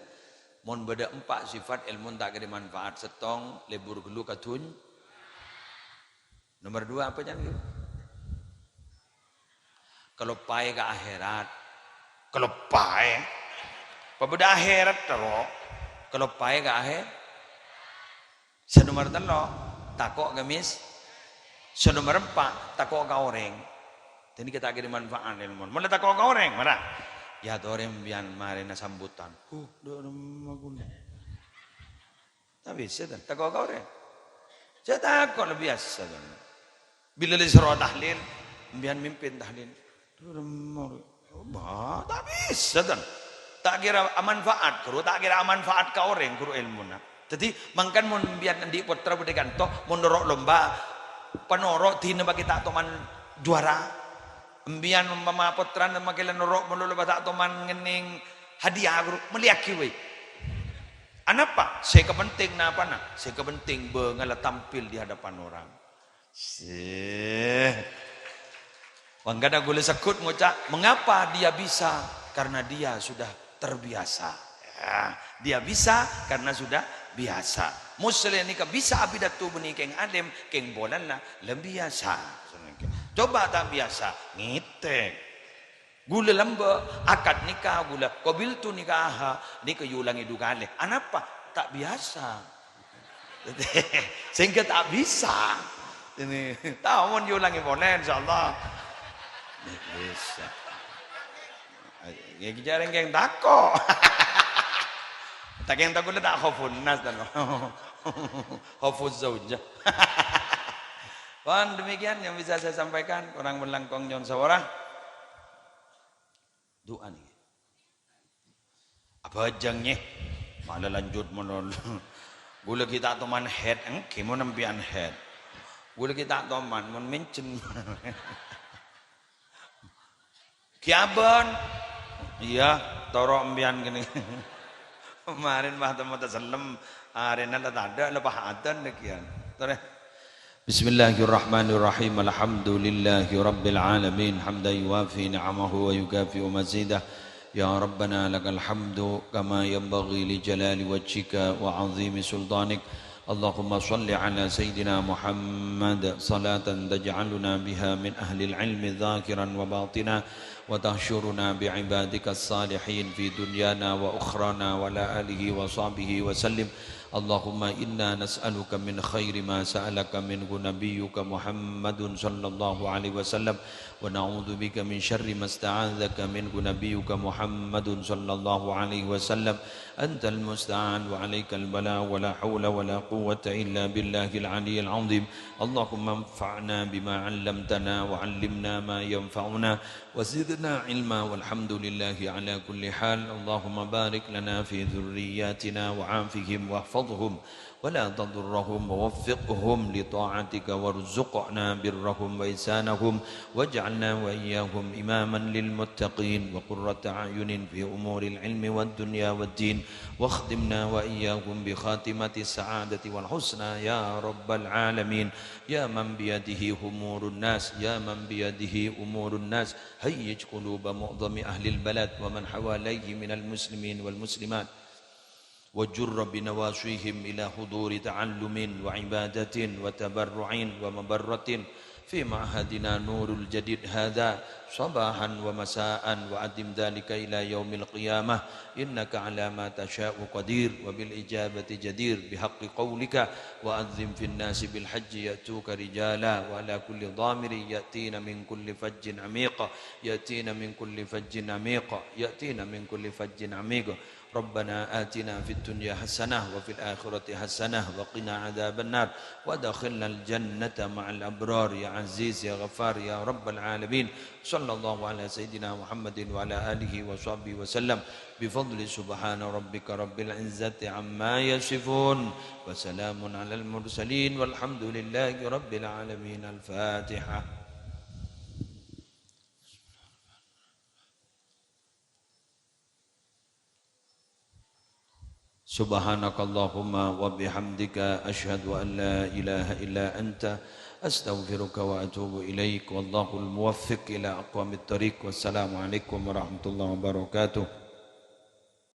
Mon bâdâ empa' sifat èlmo ta' kèra manfaat, sèttong, lebur ghâllu ka dhunnya. Nomor dua apa, Cang? Kaloppaè ka akhèrat. Kaloppaè. Apa bâdâ akhèrat, terro? Kaloppaè ka akhè-, Sè nomer tello', tako' ka mis-, sè nomer empa', tako' ka orèng. Dhâddhi ta' kèra manfaat èlmo. Mon la tako' ka orèng, mara. Yâ, torè sampèyan marèna sambutan. Huh, dâ' remma ghulâ. Ta' bisa, ta'? Tako' ka orèng. Jhâ' tako', la biyasa, ta'? Bilâ la soro tahlil, sampèyan mimpin tahlil. Dâ' remma, ba, ta' bisa, tan. Ta' kèra amanfaat, ghuru, ta' kèra amanfaat ka orèng, ghuru, èlmona. Dâddhi, mangkana mon sampèyan andi' pottra bâdâ è kanto, mon noro' lomba, panoro' dhina makè ta' toman juara. Sampèyan ompama pottrana makè la noro' malolo ta' toman ngennèng hadiah, ghuru, mellèyaghi, wèy. Anapa? Sè kapentèng napana? Sè kapentèng bângalla tampil di hadapan orang. Sè. Mangkana ghulâ segghut ngoca', "Mengapa dia bisa? Karena dia sudah terbiasa." Ah, dia bisa karena sudah biasa. Musleh nèka bisa apidato bânnè kèng alim, kèng polana la biyasa. Coba ta' biyasa, ngètèk. Ghulâ lambâ', akad nikah ghulâ, qabiltu nikaha, nèka èolangè du kalè. Anapa? Ta' biyasa. Sehingga ta' bisa. Ini, tao mon èolangè polè, insyaallah. Bisa. Ya, jhârèng kèng tako'. Ta' kèng tako' la ta' khaufun nas, ta' khaufuz zaujah. Pon, demikian yang bisa saya sampaikan. Kurang bân langkong nyo'on sapora. Du'a nèka. Abhâjâng, nyè. Malah lanjut malolo. Ghulâ ghi' ta' toman haid, èngghi mon empèyan haid. Ghulâ ghi' ta' toman, mon mènjhân. Ghi' abâ'na. Iyâ, toro' empèyan kènè. Marèn pas tèmo tasellem, arèna la tadâ', la pas adzan lagiyân. Torè. بسم الله الرحمن الرحيم. الحمد لله رب العالمين. حمدا يوافي نعمه ويكافئ مزيده. يا ربنا لك الحمد كما ينبغي لجلال وجهك وعظيم سلطانك. اللهم صل على سيدنا محمد صلاة تجعلنا بها من أهل العلم ظاهرا وباطنا، وتحشرنا بعبادك الصالحين في دنيانا وأخرانا، وعلى آله وصحبه وسلم. اللهم إنا نسألك من خير ما سألك منه نبيك محمد صلى الله عليه وسلم، ونعوذ بك من شر ما استعاذك منه نبيك محمد صلى الله عليه وسلم. أنت المستعان وعليك البلاغ، ولا حول ولا قوة إلا بالله العلي العظيم. اللهم انفعنا بما علمتنا وعلمنا ما ينفعنا وزدنا علما، والحمد لله على كل حال. اللهم بارك لنا في ذرياتنا وعافهم واحفظهم ولا تضرهم ووفقهم لطاعتك وارزقنا برهم وإحسانهم واجعلنا وإياهم إماما للمتقين وقرة أعين في أمور العلم والدنيا والدين واختمنا وإياهم بخاتمة السعادة والحسنى يا رب العالمين. يا من بيده أمور الناس، يا من بيده أمور الناس، هيج قلوب معظم أهل البلد ومن حواليه من المسلمين والمسلمات، وجر بنواصيهم إلى حضور تعلم وعبادة وتبرع ومبرة في معهدنا نور الجديد هذا صباحا ومساء، وأدم ذلك إلى يوم القيامة، إنك على ما تشاء قدير، وبالإجابة جدير، بحق قولك، وأذن في الناس بالحج يأتوك رجالا، وعلى كل ضامر يأتين من كل فج عميق، يأتين من كل فج عميق، يأتين من كل فج عميق. ربنا آتنا في الدنيا حسنة وفي الآخرة حسنة وقنا عذاب النار وأدخلنا الجنة مع الأبرار يا عزيز يا غفار يا رب العالمين. صلى الله على سيدنا محمد وعلى آله وصحبه وسلم بفضل سبحان ربك رب العزة عما يصفون وسلام على المرسلين والحمد لله رب العالمين. الفاتحة. سبحانك اللهم وبحمدك، أشهد أن لا إله إلا أنت، أستغفرك وأتوب إليك. والله الموفق إلى أقوم الطريق. والسلام عليكم ورحمة الله وبركاته.